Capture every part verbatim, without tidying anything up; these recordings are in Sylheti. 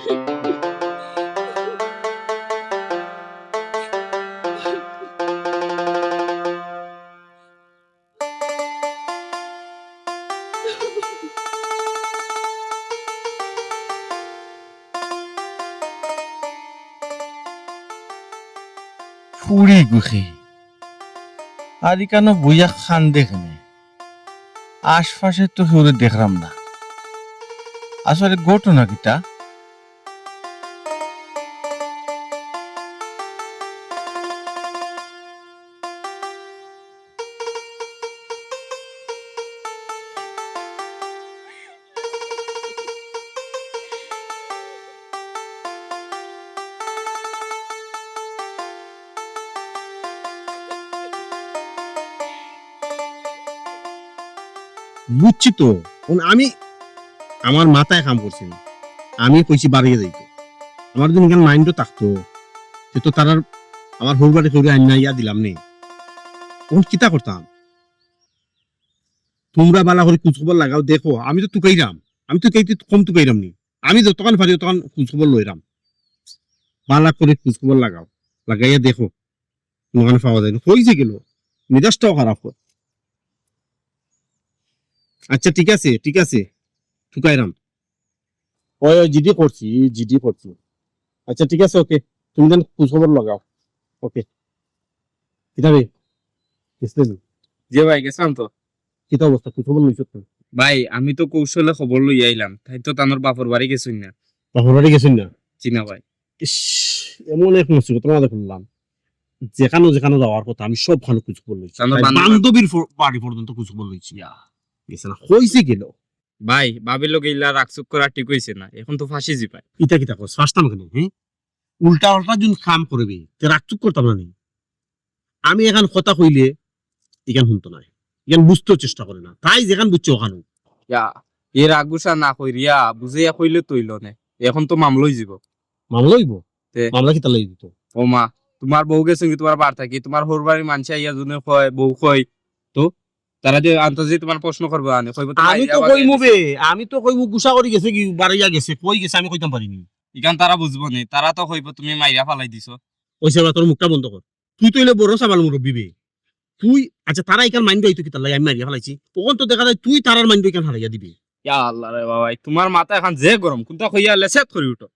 ফুড়ি গুখে। আর ইকানো বইয়া কান্দে কেনে? আশপাশে তো কেউরে দেখরাম না। আসলে ঘটনা কিতা? বুঝছি তো, অখন আমি, আমার মাথায় কাম করছে না। আমি কইছি বাড়িয়ে যাইতে। আমার যদি ইখান মাইন্ডও থাকতো, তে তো তারার আমার হউর বাড়ি কইরা আইনা ইয়া দিলাম নে। অখন কিতা করতাম? তুমরা বালা করি খোঁজ খবর লাগাও, দেখো, আমি তো তুকাইরাম, আমি তো কেইতে কম তুকাইরাম নি, আমি যতখান পারি অতখান খোঁজ খবর লইরাম। বালা করি খোঁজ খবর লাগাও, লাগাইয়া দেখো কুনুখানো পাওয়া যায় নি। কই যে গেল, মেজাজটাও খারাপ অয়। আচ্ছা, ঠিক আছে, ঠিক আছে, তুকাইরাম। ওই, ওই, জিডি করছি, জিডি করছি। আচ্ছা, ঠিক আছে, ওকে। তুমি যেন খোঁজ খবর লাগাও। ওকে। কিতা রে? গেছলে নি? জি ভাই, গেছিলাম তো। কিতা অবস্থা? খোঁজ খবর লইছো তো? ভাই, আমি তো কৌশলে খবর লইয়া আইলাম। তাইন তো তানর বাপর বাড়ি গেছইন না। বাপর বাড়ি গেছইন না? জি না ভাই। ইস, এমন এক মুসিবতর মাঝে পড়লাম। যেখানো যেখানো যাওয়ার কথা, আমি সবখানো খোঁজ খবর লইছি। তানর তাই বান্ধব- বান্ধবীর ফ-, বাড়ি পর্যন্ত খোঁজ খবর লইছি। ইয়া। গেছে না, কই যে গেল? ভাই, ভাবির লগে ইলা রাগচুক করা ঠিক অইছে না, অখন তো ফাঁসি জিপায়। ইতা কিতা কস? ফাঁসতাম কেনে, হ্যাঁ? উল্টা পাল্টা যুদি কাম করবে, তে রাগচুক করতাম না নি? আমি এখান কথা কইলে ইখান হুনতো নায়, ইখান বুঝতেও চেষ্টা করে না, তাই যেখান বুঝছে অখান। ইয়া, এ রাগ গুসা না কইরিয়া বুঝাইয়া কইলে তো অইলো নে, অখন তো মামলা অইযিবো। মামলা অইবো? তে? মামলা কিতার লাগি দিতো? ও মা, তুমার বউ গেছে কি তুমার বার থাকি, তুমার হউর বাড়ির মানষে আইয়া যুদি কয়, বউ কই, তো তারা যে আন্তাজি তুমার প্রশ্ন করবো আনে, কইবো তো আমি মাইরা তো বাড়ি কইমু গেছে। বে, আমি তো কইমু গুসা করি গেছে কি, বাড়াইয়া গেছে, কই গেছে আমি কইতাম পারি নি। ইখান তারা বুঝবো নি, তারা তো কইবো তুমি মাইরা ফালাই দিছো। ওই সেবা তোর মুখটা বন্ধ কর, তুই তো অইলে বড় সাবাল মুরব্বি বে। তুই, আচ্ছা, তারা ইখান মাইন্ড অইতো কিতার লাগি আমি মাইরা ফালাইছি, অখন তো দেখা যায় তুই তারার মাইন্ড ইখান হারাইয়া দিবে। ইয়া আল্লাহ রে বাবা, তুমার মাথা এখান যে গরম, কুনটা কইয়া লেসেত করি উঠো।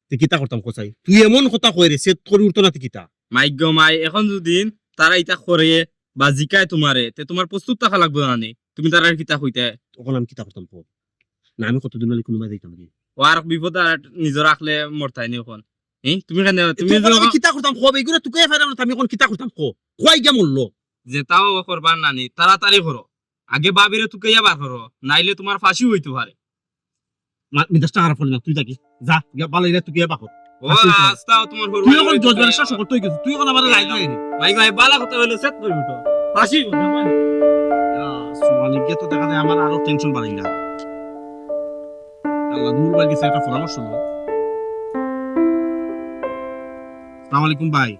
তে কিতা করতাম কছাই? তুই এমন কথা কয় রে, সেট করি উঠতো না তে কিতা? মাই গো মাই, অখন যুদি তারা ইতা করে বা জিকায় তুমারে, তে তুমার প্রস্তুত থাকা লাগবো না নি? তুমি তারারে কিতা কইতায়? অখন আমি কিতা করতাম কও? না, আমি কতদিন অইলে কুনু বায় যাইতাম কি? ও আর বিপদ আর নিজর আখলে মরতায় নি অখন। হি? তুমি কেনে, তুমি এ, অখন যখন আমি কিতা করতাম কও? ইগুরে তুকাইয়া ফাইরাম না, আমি অখন কিতা করতাম কও? কই গিয়া মরলো? যেতাও করবার না নি, তাড়াতাড়ি করো। আগে ভাবিরে তুকাইয়া বার করো, নাইলে তুমার ফাঁসিও অইতো পারে। মা-, মেজাজটা খারাপ করিস না, তুই থাকি। যা, গিয়া বালা ইলা তুই গিয়া বাকর। ও, ফাঁসি অইতো পারে। আস্তা তুমার হরু তুই অখন হইতো দশ বারের পারে। সাহস করতে অইগেছে, তুই অখন আমারে লাইন ধরে নি। ভাই, ভাই, বালা কথা অইলে সেট করি উঠো। ফাঁসি অইতো পারে। ইয়া, সুবহানাল্লাহ, গিয়া তো দেখা যায় আমার আরো টেনশন বাড়িলা। আল্লাহ, রুহুল ভাইর গেছে একটা পরামর্শ লই। আসসালামু আলাইকুম ভাই।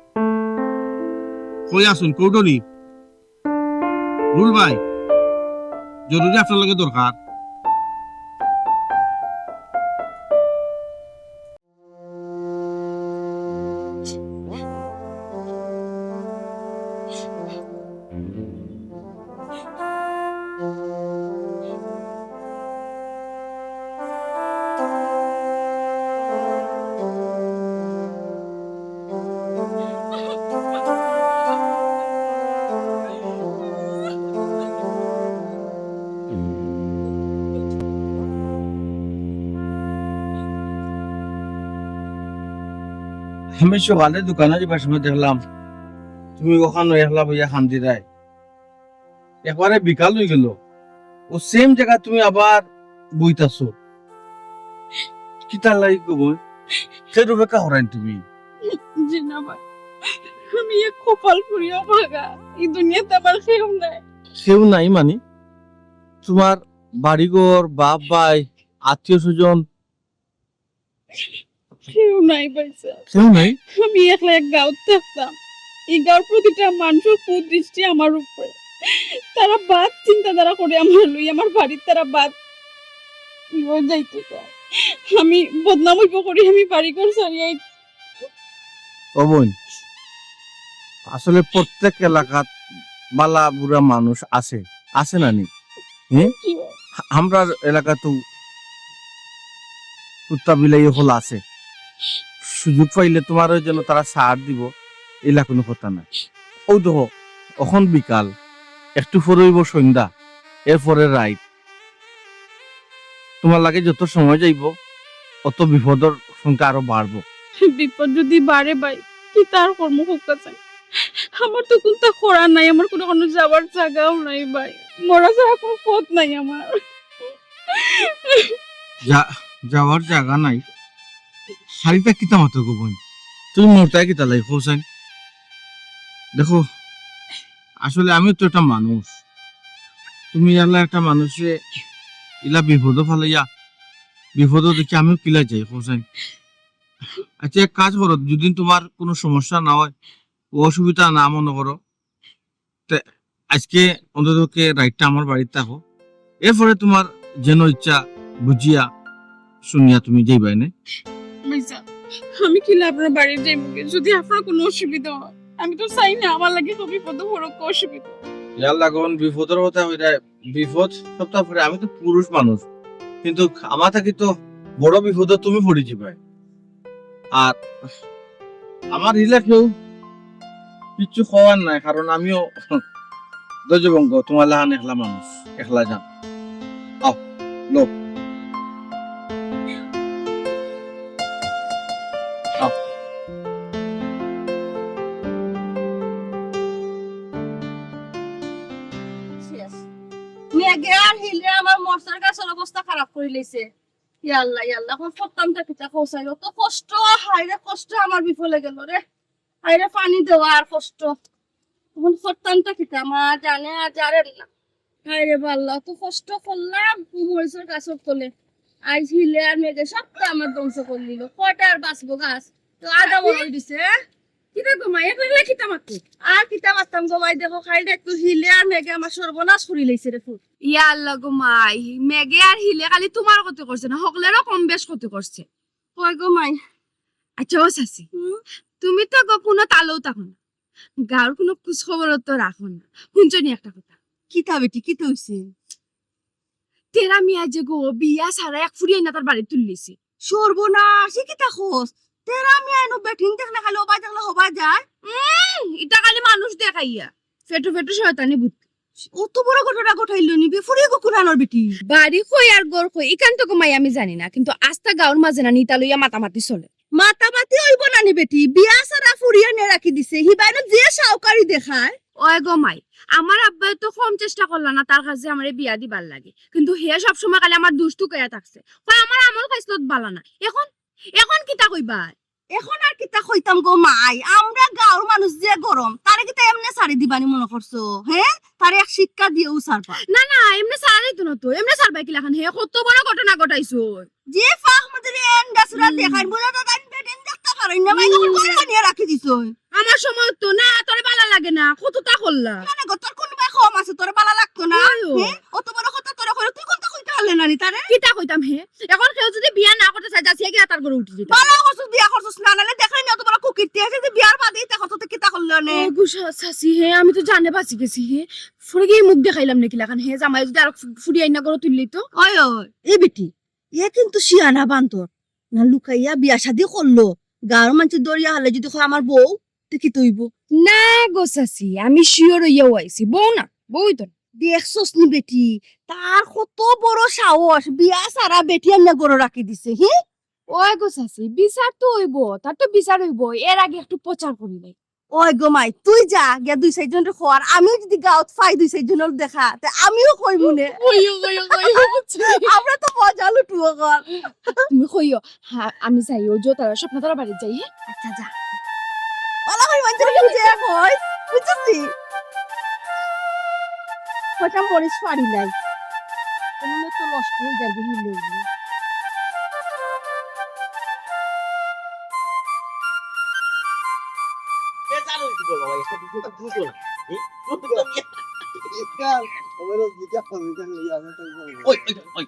কই আছইন? কৌডনি? রুহুল ভাই, জরুরি আপনার লগে দরকার। আমি সকালে দোকানো যাইবার সময় দেখলাম তুমি অখানো একলা বইয়া কান্দিরায়। একবারে বিকাল অইগেল, অউ সেম জাগাত তুমি আবার বইতাছো। কিতার লাগি গো বইন? কিরুপে কান্দরায় তুমি? জি না ভাই, আমি এক কপাল পুড়িয়া অভাগা, ই দুনিয়াত আমার কেউ নাই। কেউ নাই মানি? তুমার বাড়িঘর, বাপ ভাই, আত্মীয় স্বজন, কেউ নাই ভাইসাব। কেউ নাই? আমি একলা এক গাঁওত থাকতাম। ই গাঁওর প্রতিটা মানষর কুদৃষ্টি আমার উপরে। তারা বাদ চিন্তাধারা করে আমারে লইয়া, আমার বাড়িত তারা বাদ লইয়া যাইতো চায়। আমি বদনাম অইবো করি আমি বাড়ি ঘর ছাড়িয়া আই-, ও বইন, আসলে প্রত্যেক এলাকাত বালা বুরা মানুষ আছে, আছে না নি? হুম? জি ভাই। আমরার এলাকাত তো কুত্তা বিলাই অকল আছে, সুযোগ পাইলে তুমারে যেন তারা ছাড় দিবো, ইলা কুনু কথা নায়। অউ দেখো, অখন বিকাল, একটু পরে অইবো সন্ধ্যা, এরপরে রাইত। তুমার লাগি যত সময় যাইবো, অত বিপদর সংখ্যা আরো বাড়বো। বিপদ যুদি বাড়ে ভাই, কিতা আর করমু কউক্কা চাইন? আমার তো কুন্তা করার নাই, আমার কুনু কুনু যাওয়ার জাগাও নাই ভাই, মরা ছাড়া কুনু পথ নাই আমার। যা-, যাওয়ার জাগা নাই। শাড়িটা কিতা মাতো গো বইন? তুমি মরতায় কিতা লাগি কও চাইন? দেখো, আসলে আমিও তো একটা মানুষ। তুমি আল্লাহ একটা মানুষরে ইলা বিপদো ফালাইয়া, বিপদো দেখি আমিও কিলা যাই, কও চাইন। আচ্ছা, এক কাজ করো, যদি তুমার কুনু সমস্যা না অয়, অসুবিধা না মনো করো, তে আইজকে অন্তত রাইতটা আমার বাড়িত থাকো, এরপরে তুমার যেন ইচ্ছা বুঝিয়া শুনিয়া তুমি যাইবায় নে। ভাইজান, আমি কিলা আপনার বাড়িত যাইমুগি, যুদি আপনার কুনু অসুবিধা অয়? আমি তো চাই না আমার লাগি কেউ বিপদো পড়ুক, অসুবিধা। ইয়ার লাগুন বিপদর কথা কইরা, বিপদ সবটা পরে, আমি তো পুরুষ মানুষ, কিন্তু আমার থাকি তো বড় বিপদো তুমি পড়ি যাইবায়। আর আমার ইলা কেউ কিচ্ছু কওয়ার নাই, কারণ আমিও ধ্বজভঙ্গ, তুমার লাখান একলা মানুষ, একলা যান। আও, লও। আও। মেঘে আর হিলে আমার মরচার গাছর অবস্থা খারাপ করিলাইছে। ইয়া আল্লাহ, ইয়া আল্লাহ, অখন করতামটা কিতা কও চাইন? অত কষ্ট, হায়রে কষ্ট আমার বিফলে গেলো রে। হায়রে পানি দেওয়া আর কষ্ট। অখন করতামটা কিতা, মা জানে আর জানেন না। হায়রে বা আল্লাহ, অত কষ্ট করলাম, মরিচর গাছর তলে। আইজ হিলে আর মেঘে সবটা আমার ধ্বংস করিলিলো। কয়টা আর বাঁচবো গাছ? তো আধা মরল দিছে, হ্যাঁ? কিতা গো মাই, একলা একলা কিতা মাতো? আর কিতা মাততাম গো মাই, দেখো, খালি একটু হিলে আর মেঘে আমার সর্বনাশ করিলাইছে রে ফুত। ইয়া আল্লাহ গো মাই, মেঘে আর হিলে খালি তুমার ক্ষতি করছে না, হকলেরও কম বেশ ক্ষতি করছে। কই গো মাই? আচ্ছা, ও চাচি, হুম? তুমি তো গো কুনু তালেও থাকো না, গাঁওর কুনু খোঁজ খবরও তো রাখো না, হুনছো নি একটা কথা? কিতা বেটি, কিতা অইছে? তেরা মিয়া যে গো বিয়া ছাড়া এক ফুড়ি আইনা তার বাড়িত তুলিলিছে। সর্বনাশ, ই কিতা কস? তেরা মিয়া এনো বেটিন দেখলে খালি অবায় দেখলে হবায় যায়। উম, ইটা খালি মানুষ দেখাইয়া। ফেটু ফেটু শয়তানি বুদ্ধি। অত বড় ঘটনা ঘটাইলো নি বে, ফুড়ি গো কুনানর বেটি? বাড়ি কই আর ঘর কই, ইখান তো গো মাই আমি জানি না, কিন্তু আস্তা গাঁওর মাঝে না নি ইতা লইয়া মাতামাতি চলে। মাতামাতি অইবো না নি বেটি, বিয়া ছাড়া ফুড়ি আনিয়া রাখি দিছে, হিবায় না যে সাউকারি দেখায়। ওই গো মাই, আমার আব্বায় তো কম চেষ্টা করলা না তার কাছে আমারে বিয়া দিবার লাগি, কিন্তু হে সব সময় খালি আমার দুষ টুকাইয়া থাকছে, কয় আমার আমল খাইছলত বালা না। এখন, এখন কিতা কইবা? এখন আর কিতা কইতাম গো মাই, আমরা গাঁওর মানুষ যে গরম, তারে কিতা এমনে ছাড়ি দিবানি মনো করছো? হে, তারে এক শিক্ষা দিয়াউ ছাড়বা। না না, এমনে ছাড়া যাইতো না তো, এমনে ছাড়বায় কিলাখান? হে কত বড় ঘটনা ঘটাইছো। যে ফাঁক মধ্যে এন্ডা সুরা হুম। দেখার, বুঝা তো তাই বেটিন দেখতা পারইন না, মাই তখন হুম। ঘরে আনিয়া রাখি দিছইন। আমার সময় তো না, তোরে বালা লাগে না, কততা করলা। কেনে গো, তোর কুনু বায় কম আছে, তোরে বালা লাগতো না? ওই ও। হে? অত বড় কথা তোরে কইলো, তুই কুনতা কইতে পারলে না নি তারে? কিতা কইতাম হে? এখন কেউ যুদি বিয়া না করতে চায়, যাচিয়া গিয়া তার ঘরো উঠি যেতে। বালা করছস, বিয়া করছস না, নাইলে দেখলে নি অত বড় কুকীর্তি আছে যে বিয়ার বাদে ইতা কত তো কিতা করলে নে? ও গো শা-, চাচি হে, আমি তো জানে বাচি গেছি হে। ফরে গিয়া মুখ দেখাইলাম নে কিলাখান হে, জামাই যুদি আরো ফু-, ফুড়ি আইনা ঘরো তুললি তো। ওই, ওই, এ বেটি, এ কিন্তু শিয়ানা বান্দর। না লুকাইয়া বিয়া শাদি করলো। গাঁওর মানষে ধরিয়া হারলে যুদি কয় আমার বউ, তে কিতা অইবো? না গো চাচি, আমি sure অইয়াউ আইছি। বউ না, বউ অইতো না। দেখছস নি বেটি, তার কত বড় সাহস, বিয়া ছাড়া বেটি আনিয়া ঘরো রাখি দিছে, হি? ওই গো চাচি, বিচার তো অইবো, তার তো বিচার অইবো, এর আগে একটু প্রচার করি নাই। ওই গো মাই, তুই যা, গিয়া দুই চাইরজনরে ক, আর আমিও যুদি গাঁওত পাই দুই চাইরজনর দেখা, তে আমিও কইমু নে। ওই, ওই, ওই, ওই, ওই, বুঝছি। আমরা তো মজা লুটবো গো। তুমি কইও, হ্যাঁ, আমি যাই, ওই যে তারা স্বপ্ন তারা বাড়িত যাই, হ্যাঁ? আচ্ছা, যা। ওলা করি মানষরে বুঝে কই, বুঝছস নি? কয়টা মরিচ ফাড়ি নাই। এমনে তো নষ্ট অই যায়, গিলি লইলে। এ জানো কি বলো ভাই, এটা বুঝো না। এই, বুঝো না। ওই, ওই, ওই।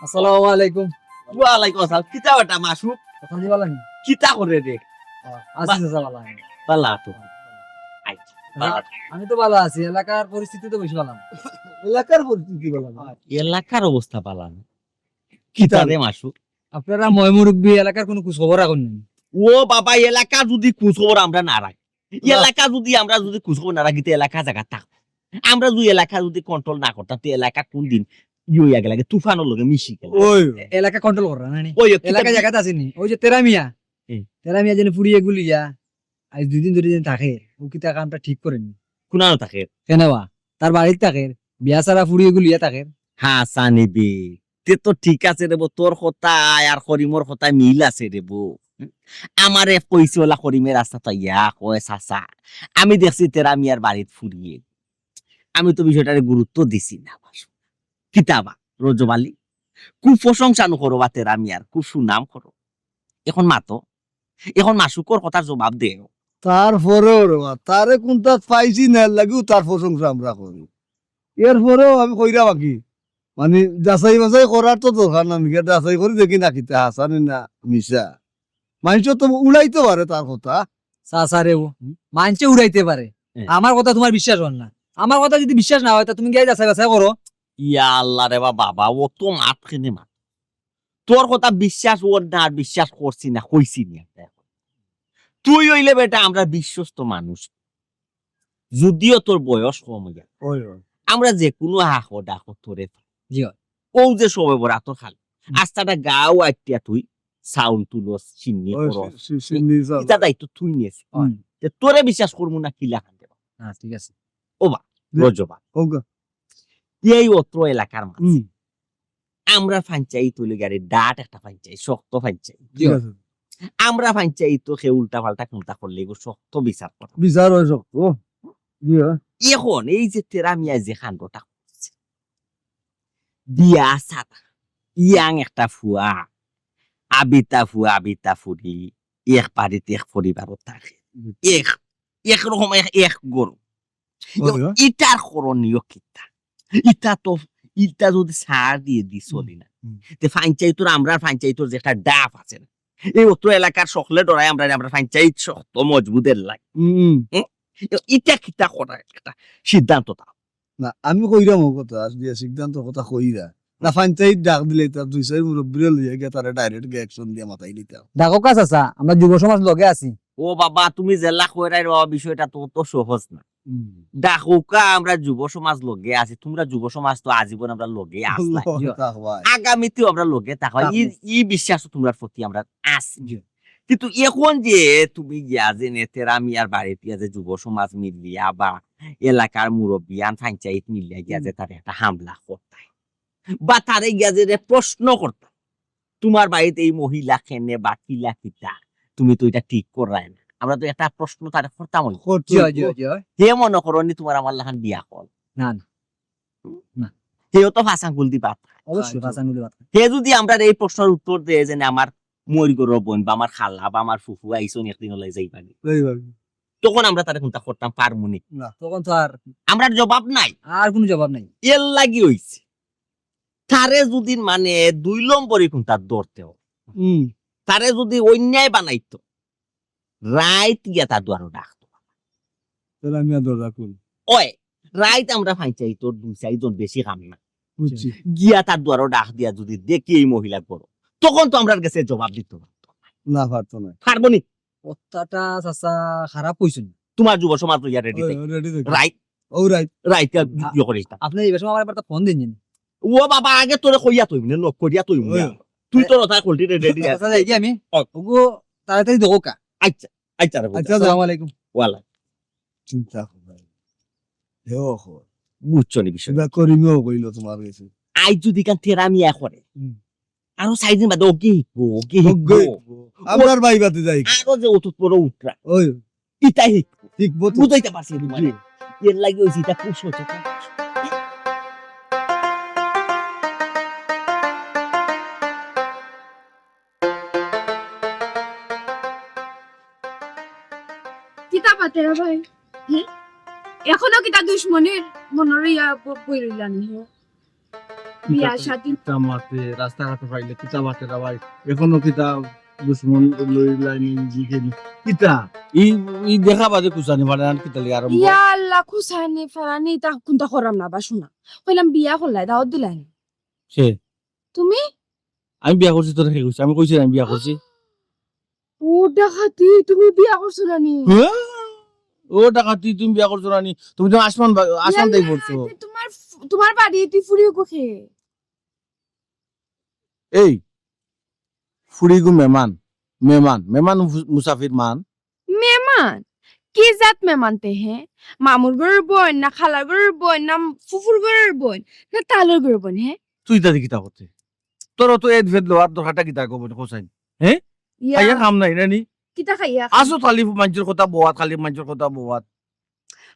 আসসালামু আলাইকুম। ওয়ালাইকুম আসসালাম। কিতা বেটা মাসুক? কথা দি বলেন। কিতা করে রে? আছি চাচা, ভালা আছি। ভালা তো। আচ্ছা, ভালা। আমি তো ভালা আছি, এলাকার পরিস্থিতি তো বেশি ভালা না। এলাকার পরিস্থিতি ভালা না। এলাকার অবস্থা ভালা না। কিতা কিতা রে মাসুক? আপনারা ময় মুরব্বি এলাকার কোনো খোঁজ খবর রাখেন না। ও বাবা, এলাকা যদি খোঁজ খবর আমরা না রাখি, না। এলাকা যদি আমরা যদি খোঁজ খবর না রাখি, তো এলাকা জাগা থাক। আমরা যদি এলাকা যদি কন্ট্রোল না করতাম, তো এলাকা কোন দিন ইয়ে হইয়া গেল, আগে তুফানর লগে মিশি গেল। ওই। এ-, এলাকা কন্ট্রোল করা না নি? ওই, ওই, এলাকা কিতা জাগাত আছে নি? ওই যে তেরা মিয়া। হুম। তেরা মিয়া যেন ফুড়িয়ে গুলিয়া, আজ দুই দিন ধরে যেন থাকে, ও কিতা কামটা ঠিক করেনি? কুনানো থাকে? কেন বা? তার বাড়িত থাকে, বিয়া ছাড়া ফুড়িয়ে গুলিয়া থাকে। হ্যাঁ, সানিবি। তে তো ঠিক আছে রে বো, তোর কথায় আর করিমর কথায় মিল আছে রে বো। আমারে কইছে ওলা করিমে রাস্তাত আইয়া কয়, "চাচা, আমি দেখছি তেরা মিয়ার বাড়িত ফুড়িয়ে।" আমি তো বিষয়টারে গুরুত্ব দিছি না। কিতা বা, রজব আলী? খুব প্রশংসা নু করো বা তেরা মিয়ার, খুব সুনাম করো। এখন মাতো, এখন মাসুকর কথার জবাব দেও। তারপরেও রে বা, তারে কুনটাত পাইছি না, এর লাগিও তার প্রশংসা আমরা করি। এরপরেও আমি কইরা বাকি, মানে, যাচাই বাছাই করার তো দরকার না, মিয়া, যাচাই করি দেখি না কিতা হাছা নি না মিছা। মানুষ তো উড়াইতে পারে তার কথা। চাচা রে, ও মানষে উড়াইতে পারে, হুম। আমার কথা তোমার বিশ্বাস অর না। আমার কথা যদি বিশ্বাস না অয়, তা তুমি গিয়া যাচাই বাছাই করো। ইয়া আল্লাহ রে বা বাবা, ও তো মাত কেনে মাত। তোর কথা বিশ্বাস অর না, আর বিশ্বাস করছি না, কইছি নি আমরা। তুই অইলে বেটা আমরা বিশ্বস্ত মানুষ, যদিও তোর বয়স কম অইয়া। ওই, ওই। আমরা যে কোনো হাকো ডাকো তোরে। জি, অয়। ও যে সবে বরাতর খাল, হুম। আস্তাটা গাও আটিয়া তুই চাউল তুলস, শিন্নি ওই, করস। শি-, শি-, শিন্নি চাউল। ইতা দায়িত্ব তুই নিস। হুম। তে তোরে বিশ্বাস করমু না কিলা খান দেবা? হ্যাঁ, ঠিক আছে। ও বা, জি। রজবা। ওগো। এই অত্র এলাকার মাঝে হুম। আমরা পঞ্চায়েত অইল গিয়া রে ডাট একটা পঞ্চায়েত, শক্ত পঞ্চায়েত। ঠিক আছে। আমরা পঞ্চায়েত তো কেউ উল্টা পাল্টা কুন্তা করলে এগু শক্ত বিচার করা। বিচার অয় শক্ত। জি, অয়। এখন এই যে তেরা মিয়া যে কাণ্ডটা করছে, বিয়া ছাড়া, ইয়াং একটা ফুয়া, আবিতা ফুয়া, আবিতা ফুরি, এক বাড়িত এক পরিবারও থাকে। হুম। এক, এক রকম এক, এক গরু। অয়, অয়। ইটার করণীয় কিতা? ইটা তো, ইটা যদি ছাড় দিয়া দি চলি না। হুম। তে পঞ্চায়েতর, আমরার পঞ্চায়েতর যে একটা ডাফ আছে না, এই অত্র এলাকার সকলে ডরায় আমরা, আমরা পঞ্চায়েত শক্ত মজবুতের লাগে। হুম, হুম। হুম? ইটা কিতা করা একটা সিদ্ধান্ত দাও। না, আমি কইরাম ও কথা, আজ দিয়া সিদ্ধান্ত কথা কইরা। না, পঞ্চায়েত ডাক দিলে তার দুই চাইর মুরব্বিরে লইয়া গিয়া তারে direct গিয়া action দিয়া মাতাই দিতাম। ডাকো কাজ আছে, আমরা যুব সমাজ লগে আছি। ও বাবা, তুমি যেলা কইরায় রে বাবা, বিষয়টা তো, তো সহজ না। হুম। ডাকউক্কা, আমরা যুব সমাজ লগে আছি, তোমরা যুব সমাজ তো আজীবন আমরা লগে আছলায়। লগে থাকবায়। আগামীতেও আমরা লগে থাকবায়। ই, থাকবায়। ই বিশ্বাস তোমরার প্রতি আমরা আছি। জি। কিন্তু এখন যে তুমি গিয়া যে নেতেরা মিয়ার বাড়িত গিয়া যে যুব সমাজ মিলিয়া বা এলাকার মুরব্বিয়ান পঞ্চায়েত মিলিয়া গিয়া হুম। যে তারে একটা হামলা করতায়, বা তারে গিয়া যে রে প্রশ্ন করতা, "তোমার বাড়িত এই মহিলা কেনে বা কিলা কিতা, তুমি তো ইটা ঠিক কররায় না।" আমরা তো একটা প্রশ্ন তারে করতাম অইবো। করতে জি, অইবো। জি, জি। হে মনো করো নি তোমার আমার লাখান বিয়া কল। না, না। না। হেও তো পাঁচ আঙ্গুল দি ভাত খায়। অবশ্যই, পাঁচ আঙ্গুল দি ভাত খায়। হে যদি আমরার এই প্রশ্নর উত্তর দেয় যে, "না, আমার মইর ঘরর বইন বা আমার খালা বা আমার ফুফু আইছইন একদিন অইলে যাইবা নি।" যাইবা নি। তখন আমরা তারে কুন্তা করতাম পারমু নি? না। তখন তো আর আমরার জবাব নাই। আর কুনু জবাব নাই। এর লাগি অইছে। তারে যদি মানে দুই নম্বরি কুন্তা ধরতে অয়, হুম। তারে যদি অন্যায় বানাইতো, রাইত গিয়া তার দুয়ারো ডাকতো। তাহলে আমি আর দরজা খুলি। ওই, রাইত আমরা পঞ্চায়েতর দুই চাইরজন বেশি কাম না। বুঝছি। গিয়া তার দুয়ারো ডাক দিয়া যদি দেখি এই মহিলা ঘরো, তখন তো আমরার গেছে জবাব দিতো পারতো না। না, পারতো না। পারবো নি? কথাটা চাচা খারাপ কইছইন। তোমার যুব সমাজ লইয়া ready ওই, থাকি। Ready থাকি। রাইত। ও রাইত। রাইত আর আ-, ইয়ে করিস না। আপনে এই বিষয়ে আমার একবার তো ফোন দিন জানি। ও বাবা, আগে তোরে কইয়া তইমু নে, knock করিয়া তইমু নে। ওই। তুই এ-, তোর ওটা কলটি ready আছে। আচ্ছা, যাই কি আমি? ও। ওগো, তাড়াতাড়ি দেখো কা। আচ্ছা, আচ্ছা রে, আচ্ছা, আসসালামু আলাইকুম। ওয়ালাইকুম। চিন্তা করো। হে ওখো। বুঝছো নি বিষয়? কিবা করিমেও কইলো তোমার গেছে। আই যদি কান তেরা মিয়া করে। হুম। আরো চাইর দিন বাদে ওকে হিকবো, ওকে হিকবো। ওকে হিকবো। আমরার ভাই বাদে যাই। আরো যে অতুত বড় উঠরা। ওই। ইতাই হিকবো। হিকবো তো। বুঝাইতে পারছি তোমারে। জি। এর লাগি অইছে ইটা খুব সচেতন। কিতা পাতেরা ভাই? হুম? এখনো কিতা দুশমনির মনরে ইয়া ব-, বই রইলা নি, হে? বিয়া শাদী। কিতা মাতে, রাস্তাঘাটে পাইলে কিতা মাতে রে ভাই? এখনো কিতা দুশমন লই লাইনি দিকে নি? কিতা? ই, ই দেখা বাদে কুছানি পারে না, কিতা লাগি আরম্ভ? ইয়া আল্লাহ, কুছানি ফারানি, তা কুনতা করাম না বা শোনা। কইলাম বিয়া করলাই, দাওয়াত দিলাই। সে? তুমি? আমি বিয়া করছি, তোরে কে কইছে? আমি কইছি না আমি বিয়া করছি? ও ডাকাতি, তুমি বিয়া করছো না নি? হ্যাঁ? ও ডাকাতি, তুমি বিয়া করছো না নি? তুমি তো আসমান বা-, আসমান ইয়া তাই আল্লাহ, করছো। তে তোমার, তোমার বাড়ি তুই ফুরিগু কে? এই, ফুরিগু মেমান, মেমান, মেমান মুফ-, মুসাফির মান। মেমান? কি জাত মেমান তে হে? মামুর ঘরর বইন, না খালার ঘরর বইন, না ফুফুর ঘরর বইন, না তালর ঘরর বইন, হে? তুই তাতে কিতা করতে? তোর তো এদ ভেদ লওয়ার দরকারটা কিতা গো বইন, কোসাইন? হে? ইয়া। খাইয়া কাম নাই না নি? কিতা খাইয়া কাম? আসো খালি মাইনষর কথা বওয়াত, খালি মাইনষর কথা বওয়াত।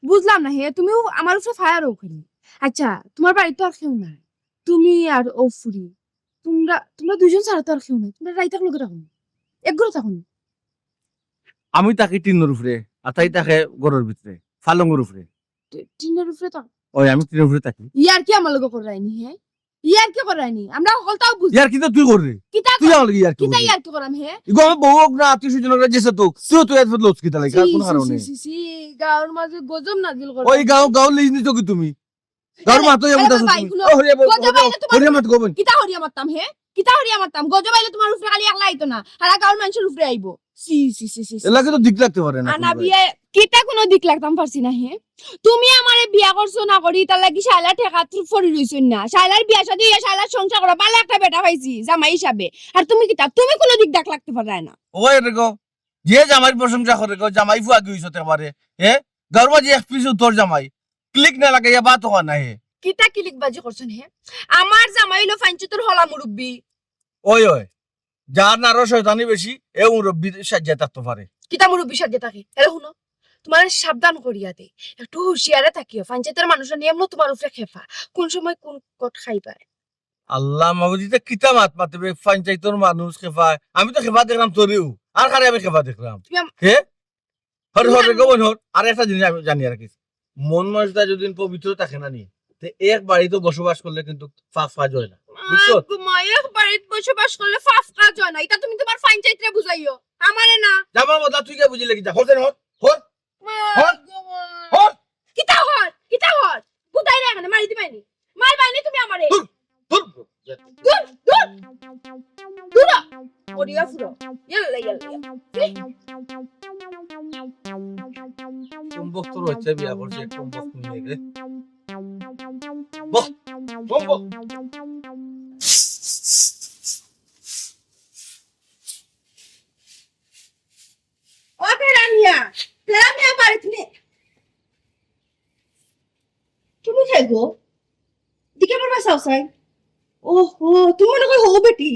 বুঝলাম না হে, তুমিও আমার উপরে ফায়ার অও কেনে? আচ্ছা, তোমার বাড়িত তো আর কেউ নাই, তুমি আর ও ফুরি, তোমরা, তোমরা দুইজন ছাড়া তো আর কেউ নাই, তোমরা রাইত একলগে থাকো নি, এক ঘরো থাকো নি? আমি থাকি টিনর উপরে, আর তাই থাকে ঘরর ভিতরে, ফালঙ্গর উপরে। টি-, টিনর উপরে থাকো? ওই, আমি টিনর উপরে থাকি। ইয়ার কি আমার লগে করায়নি, হে? ইয়ার কি করায়নি? আমরা হকলতাউ বুঝি। ইয়ার কি তো তুই কররে? কিতা তুই কর-, আমার লগে ইয়ার কি কিতা কররে? ইয়ার কি করাম, হে? ইগো আমার বউ হোক না, আত্মীয় স্বজন হোক না, যে সে তো, তুইও তো এত লোক কিতা লাগে, ছি, কোন ছি, কারণে? ছি, ছি, ছি, গাঁওর মাঝে গজব নাজিল করে। ওই গাঁও, গাঁও লিজ নিছো কি তুমি? গাঁওর আরে, মাতো আরে যাবো ভাই, তুমি। হুনো, ও, হরিয়া বল, গজব হরিয়া, আইলে তোমার হরিয়া মাত গো বইন। কিতা হরিয়া মারতাম, হে? কিতা হরিয়া মারতাম? গজব আইলে তোমার উপরে খালি একলা আইতো না, হারা গাঁওর মানষর উপরে আইবো। ছি, ছি, ছি, ছি, ছি। এর লাগি তো দিক লাগতে পারে না আনা কোনো বিয়ে, কিতা কোনো দিক লাগতাম পারছি না, হে? তুমি আমারে বিয়া করছো না করি, তার লাগি শায়লা ঠেকাত পড়ি রইছইন না। শায়লার বিয়া শাদী অইয়া শায়লার সংসার করা, ভালা একটা বেটা পাইছি জামাই হিসাবে। আর তুমি কিতা, তুমি কোনো দিক দাগ লাগতে পাররায় না। ওই রে গো, যে জামাইর প্রশংসা করে গো, জামাই ফুয়া কি হইছো তে পারে? হে? গাঁওর মাঝে এক পিছু তোর জামাই। ক্লিক না লাগাইয়া বা তো না হে। কিতা ক্লিক বাজি করছইন হে? আমার জামাই অইলো ফাইঞ্চতর হলা মুরব্বি। ওই, ওই, যার নারো শয়তানি বেশি, এ মুরব্বি সাজিয়া থাকতে পারে। কিতা মুরব্বি সাজিয়া থাকে? এরে হুনো, তোমারে সাবধান করিয়া দেই, একটু হুঁশিয়ারে থাকিও। ফাইঞ্চতর মানুষ নিয়ে এমন তোমার উপরে খেপা, কোন সময় কোন কট খাইবায়। আল্লাহ মাবুদ, ইতা কিতা মাত মাতে বে? ফাইঞ্চতর মানুষ খেপায়, আমি তো খেপা দেখলাম তোরেউ, আর কারে আমি খেপা দেখলাম? তুমি আম- হে? হর, তুমি হর রে জানো গো বইন, হর। আর একটা জিনিস আমি জানি আর কি, মন মানষটা যদি পবিত্র থাকে না নি, তে এক বাড়িত বসবাস করলে কিন্তু পাপ কাজ হয় না, মা বুঝছো? গো মা, এক বাড়িত বসবাস করলে পাপ কাজ হয় না, ইতা তুমি তোমার ফাইঞ্চতরে বুঝাইও, আমারে না। জামার বদলা তুই কে বুঝিলে কি? যা, হর তে হর, হর, মা হর, গো মা। হর। কিতা হর? কিতা হর? বুঝাই না এখানে, মারি দিবাইনি। মারবাইনি তুমি আমারে। দূর, দূর। দূর, দূর। দূর। মরিয়া ফুরো। ইয়াল্লা, ইয়াল্লা, ইয়াল্লা। চুম্বক তো রয়েছে, বিয়া করছে, চুম্বক নিয়ে রে। বক, চুম্বক। ও তেরা মিয়া, তেরা মিয়া বাড়িত নি? তুমি কে গো? দিকে আমার বাসাও চাই। ওহো, তুমি মনে করো হো বেটি,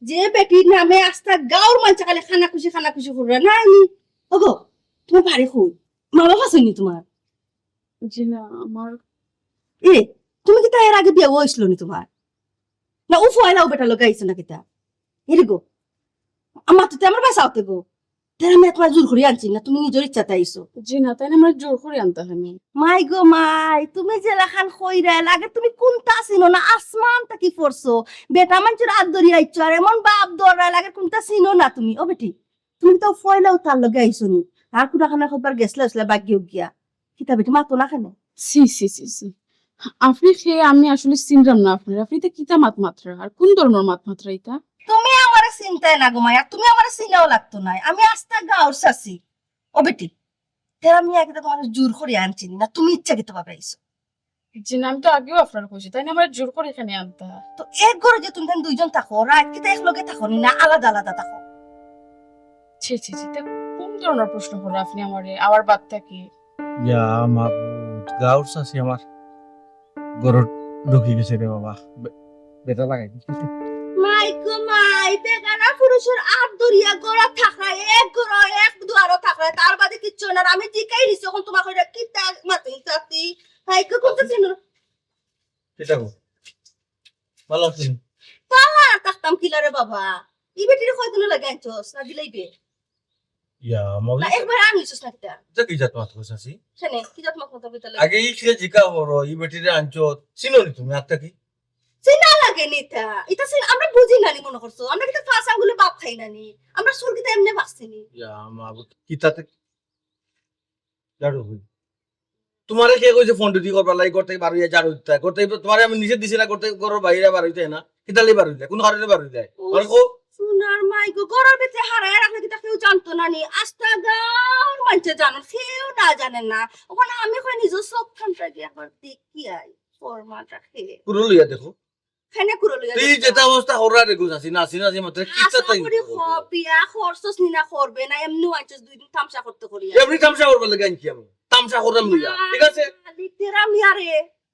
যে বেটির নামে আস্তা গাঁওর মানষে খালি কানাকুছি, কানাকুছি কররা, না নি? ওগো, তোমার বাড়ি কই? মা বাবা আছইন নি তোমার? জি না, আমার এ, তুমি কিতা এর আগে বিয়া অইছিল নি তোমার? না, ও ফয়লাও বেটা লগে আইছো না কিতা? এরে গো, আমার তো তে আমার বাসাও তে গো। তেরা মিয়া তোমার জোর করি আনছি না, তুমি নিজর ইচ্ছাতে আইছো। জি না, তাইন আমারে জোর করি আনতা কেনে? মাই গো মাই, তুমি যেলাখান কইরায়, লাগে তুমি কুনতা চিনো না, আসমান থাকি পড়ছো। বেটা মানষর আত ধরি আইছো, আর এমন বাপ ধররায়, লাগে কুনতা চিনো না তুমি। ও বেটি, তুমি তো ফয়লাও তার লগে আইছো নি। আর কুনাখানে কতবার গেছলা, গেছলা, বাগিও গিয়া। কিতা বেটি মাতো না কেনে? ছি, ছি, ছি, ছি। আপনে কে, আমি আসলে চিনলাম না আপনারে। আপনে ইতা কিতা মাত মাতরা? আর কোন ধরনর মাত মাতরা ইতা? তুমি আমারে চিনতায় না গো মাই, আর তুমি আমারে চিনাও লাগতো নায়। আমি আস্তা গাঁওর চাচি। ও বেটি, তেরা মিয়া কিতা তোমারে জোর করি আনছি নি, না তুমি ইচ্ছাকৃতভাবে আইছো? জি না, আমি তো আগেও আপনারে কইছি, তাইন আমারে জোর করি কেনে আনতা? তো এক ঘরো যে তুমি তাইন দুইজন থাকো, রাইত কিতা একলগে থাকো নি, না আলাদা আলাদা থাকো? ছি, ছি, ছি, তে কোন ধরনর প্রশ্ন কররা আপনে আমারে? আবার বাদ থাকি। ইয়া মাবুদ, গাঁওর চাচি আমার ঘরো ঢুকি গেছে রে বাবা। বে-, বেটা লাগাই দিছে। মাই গো মাই, বেগানা পুরুষর আত ধরিয়া ঘরো থাকরায়, এক ঘরো, এক দুয়ারো থাকরায়, তার বাদে কিচ্ছু না। আমি জিকাই নিছি, অখন তোমার কইরা কিতা মাতইন চাচি? মাই গো, কোনটা ছিল? কিতা গো? ভালা আছইন? ভালা আর থাকতাম কিলা রে বাবা? ই বেটিরে কয়দিনর লাগি আনছস, না দিলাইবে? ইয়া, মাবুদ। না, একবার আনিছস না কিতা? ইতা কি জাত মাত কইছ চাচি? কেনে, কি জাত মাত মাততাম কিতা লাগি? আগে ই কে জিকা করো, ই বেটিরে আনছো, চিনো নি তুমি আত্তা কি? চিনা লাগে নি ইতা? ইতা চিনা, আমরা বুঝি না নি মনে করছো? আমরা কিতা পাঁচ আঙ্গুলে বাপ খাই না নি? আমরা চুল কিতা এমনে বাঁচছি নি? ইয়া মাবুদ, কিতাতে ঝাড়ু হই। তোমারে কে কইছে ফোন ডিউটি করবার লাগি? ঘর থাকি বার অইয়া ঝাড়ু দিতা? ঘর থাকি তোমারে আমি নিষেধ দিছি না ঘর থাকি, ঘরর বাইরে বার অইতে না? কিতার লাগি বার অইলে? কোন কারণে বার অইলে? ও, মানে কো সোনার মাই গো, ঘরর ভিতরে হারাইয়া রাখলে কিতা কেউ জানতো না নি? আস্তা গাঁওর মানষে জানইন, কেউ না জানে না। ওখানে আমি কই নিজর চোখ খানটা গিয়া একবার দেখি আই, ফরমাটা খেয়ে। কুরুল লইয়া দেখো। কেনে কুরুল লইয়া তুই দেখো? যেটা অবস্থা হরা রে গো চাচি, নাচি নাচি মাত্র কিতা আশা তাই করি করবো? হ, বিয়া করছস নি না করবে না, এমনি আনছস দুই দিন তামশা করতে করিয়া। এমনি তামশা করবার লাগি আনছি আমি। তামশা করাম লইয়া, ঠিক আছে? আলি তেরা মিয়া রে।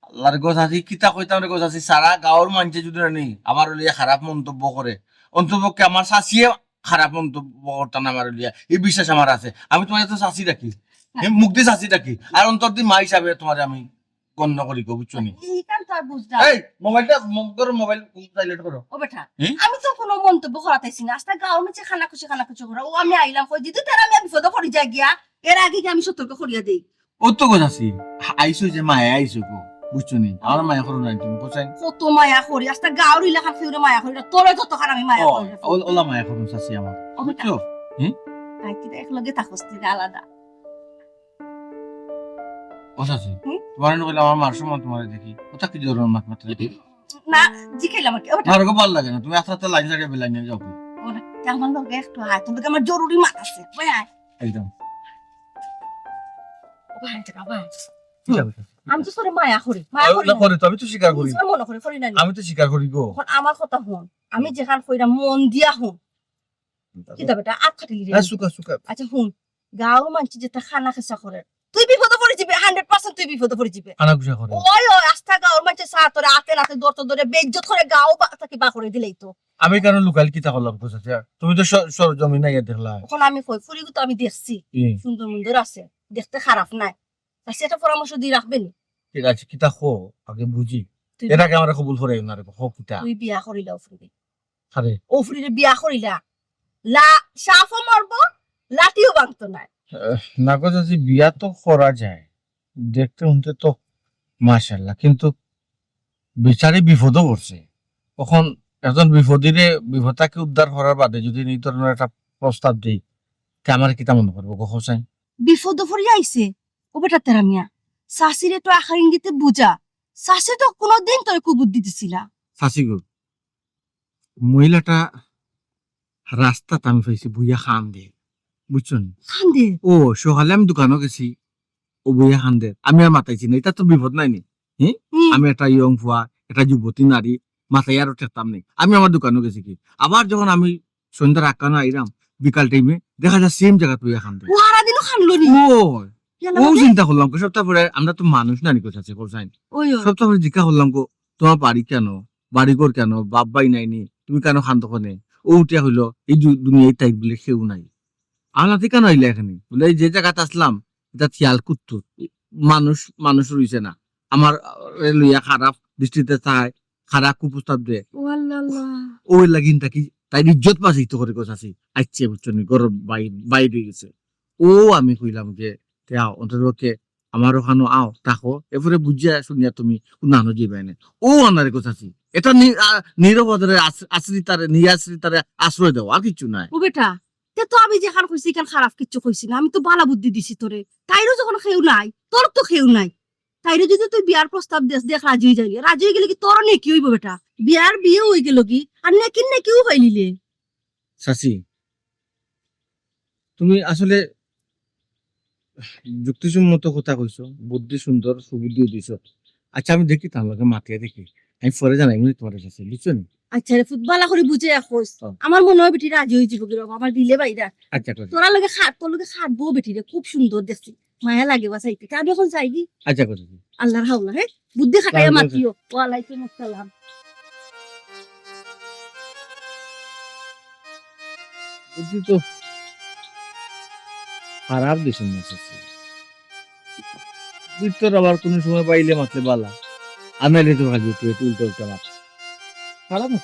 আল্লাহর গো চাচি, কিতা কইতাম রে গো চাচি, সারা গাঁওর মানষে যদি না নি, আমার লইয়া খারাপ মন্তব্য করে, অন্তপক্ষে আমার চাচিয়ে খারাপ মন্তব্য করতা না আমার লইয়া, এই বিশ্বাস আমার আছে। আমি তোমার তো চাচি ডাকি, এই মুখ দিয়ে চাচি ডাকি, আর অন্তর দি মা হিসাবে তোমারে আমি গণ্য করি গো, বুঝছো নি? এইখান তো আর বুঝলাম। এই মোবাইলটা, ম-, ধরো মোবাইল সাইলেন্ট করো। ও বেটা, হুম? আমি তো কোনো মন্তব্য করাত আইছি না। আস্তা গাঁওর মাঝে কানাকুচি কানাকুচি করা। ও আমি আইলাম, কই দিদি, তারা আমি বিপদে পড়ি যাই গিয়া। এর আগে কি আমি সতর্ক করিয়া দেই? ও তো গো চাচি, আইছো যে মায়া আইছো গো, বুঝছো নি? আমার মায়া করো না তুমি, বুঝছেন? কত মায়া করি, আস্তা গাঁওর ইলাকার কেউরে মায়া করি না, তোরে যতখান আমি মায়া ও, করি। ও-, ওলা মায়া করো চাচি আমার, ও বেটা। বুঝছো? হুম? তাই কি এক লগে থাকস তুই আলাদা? ও চাচি, হুম? তোমার এনে কইলে আমার মার সমান তোমারে দেখি। ওটা কি ধরনের মাত মাত্রা দেখি? না, জিকাইলাম আর কি। ওটা মার গো ভালো লাগে না, তুমি আস্তে আস্তে লাইন ছাড়িয়া বেলাইন নিয়ে যাও। ওটা আমার লগে একটু আয়, তোর লগে আমার জরুরি মাত আছে। ওই আয়। একদম। ও ভাই, এটা বাবা। কি যাবে? আমি তো তোরে মায়া করি, মায়া ও, করি না না। করে তো, আমি তো স্বীকার করি। নিজের মনে করে করি না নি। আমি তো স্বীকার করি গো। এখন আমার কথা হুন, আমি যেখান কইরা মন দিয়া হুন। কিতা বেটা, আত কাটিলি রে। হ্যাঁ, সুকা, সুকা। আচ্ছা, হুন, গাঁওর মানষে যেটা কানাকুচি করে, তুই বিপদে পড়ি যাবে, হান্ড্রেড পার্সেন্ট তুই বিপদে পড়ি যাবে। কানাকুচি করে। ওই, ওই, আস্তা গাঁওর মানষে চা তোরে আতে নাতে ধরতে ধরে বেইজ্জত করে গাঁও বা-, থাকি বার করি দিলেই তো। আমি কেন লুকাইল কিতা করলাম, বুঝছো? তুমি তো স-, সরজমিনে আইয়া দেখলা। এখন আমি কই, ফুরিগু তো আমি দেখছি, হুম। সুন্দর মুন্দর আছে, দেখতে খারাপ নাই। তা সেটা পরামর্শ দিয়ে রাখবে নি? ঠিক আছে, কিতা কও, আগে বুঝি। তুই এর আগে আমারে কবুল করে না রে, কও কিতা? তুই বিয়া করিলা ও ফুরিরে। আরে। ও ফুরিরে বিয়া করিলা। লা-, সাপও মরবো, লাঠিও ভাঙতো নায়। আহ, না গো চাচি, বিয়া তো করা যায়। দেখতে হুনতে তো মাশাআল্লাহ, কিন্তু বেচারি বিপদও পড়ছে। এখন একজন বিপদীরে বিপদ থাকি উদ্ধার করার বাদে যদি এই ধরনের একটা প্রস্তাব দেই, তে আমার কিতা মনে করবো গো, কও চাই? বিপদও পড়িয়া আইছে। ও বেটা তেরা মিয়া, চাচিরে তো আখার ইঙ্গিতে বুঝা। চাচি তো কোনোদিন তোরে কুবুদ্ধি দিছি না। চাচি গো, মহিলাটা রাস্তাত আমি পাইছি, বইয়া কান্দে, বুঝছো নি? কান্দে? ও, সকালে আমি দোকানো গেছি, ও বইয়া কান্দে, আমি আর মাতাইছি না, এটা তো বিপদ নাই নি? হুম? হুম। আমি একটা ইয়ং ফুয়া, একটা যুবতী নারী, মাতাইয়া আরো ঠেকতাম নি। আমি আমার দোকানো গেছি কি, আবার যখন আমি সন্ধ্যার আগ খানো আইরাম, বিকাল টাইমে দেখা যায় সেম জাগাত বইয়া কান্দে। ও, হারা দিনও কান্দলো নি? ও, ইয়া ও আল্লাহ। চিন্তা করলাম, সপ্তাহ পরে আমরা তো মানুষ না নি, কথা আছে, কও চাই। ওই, ওই। সপ্তাহ পরে জিজ্ঞাসা করলাম গো, তোমার বাড়ি কেন? বাড়িঘর কেন? বাপ ভাই নাই নি? তুমি কেন কান্দো কেনে? ও উঠিয়া কইলো, এই দু-, দুনিয়ার তাই বলে কেউ নাই। আনাতে কেন আইলা এখানে? বলে, এই যে জাগাত আসলাম, এটা শিয়াল কুত্তুর। মানুষ, মানুষ রইছে না। আমার, আহ, এ লইয়া খারাপ দৃষ্টিতে চায়, খারাপ কুপ্রস্তাব দেয়। ও আল্লাহ, আল্লাহ। ও এর লাগিন তাকি, তাই ইজ্জত বাঁচাইতে করে কথা আছে। আইচ্ছে, বুঝছো নি? ঘরর বাই-, বাইরে গেছে। ও আমি কইলাম যে, তে আও, অন্তত আমারও খানো আও, থাকো। এরপরে বুঝিয়া শুনিয়া তুমি কোন আনো যাইবা এনে। ও আনারে কথা আছে। এটা নি-, আ, নীরব আদরে আস-, আশ্রিতারে, নিয়াশ্রিতারে আশ্রয় দেও, আর কিচ্ছু নাই। ও বেটা, তে তো আমি যেখান কইছি, এখান খারাপ কিচ্ছু কইছি না। আমি তো বালা বুদ্ধি দিছি তোরে। তাইরও যখন কেউ নাই, তোর তো কেউ নাই। তাইরে যদি তুই বিয়ার প্রস্তাব দেস, দেখ রাজি অই যাইলে। রাজি অই গেলে কি তোর নেকি অইবো বেটা? বিয়ার বিয়ে অই গেল কি? আর নেকির নেকিও পাইলিলে। চাচি, তুমি আসলে যুক্তিসম্মত কথা কইছো, বুদ্ধি সুন্দর, সুবুদ্ধিও দিছো। আচ্ছা, আমি দেখি তার লগে মাতিয়া দেখি, আমি পরে জানাই মনে তোমার কাছে, বুঝছো নি? আচ্ছা রে ফুত, বালা করি বুঝে কইস। হ্যাঁ। আমার মনে হয় বেটি রাজি অই যাইবো গি রে বাবা, আমার দিলে বাইরা। আচ্ছা, ঠিক আছে। তোরা লগে খাট, তোর লগে খাটবো বেটি রে, খুব সুন্দর দেখছি, মায়া লাগে বা চাইতে। তে আমি এখন যাই গি? আচ্ছা, ঠিক আছে। আল্লাহর হাওলা, হ্যাঁ? বুদ্ধি খাটাইয়া আচ্ছা, ঠিক আছে। মাতিও। ওয়ালাইকুম আসসালাম। বুদ্ধি তো খারাপ দিছইন না চাচি। ভিতর আবার কোনো সময় পাইলে মাতলে বালা, আর নাইলে তো ভাগি তুই উল্টো উল্টো মাত। খারাপ না।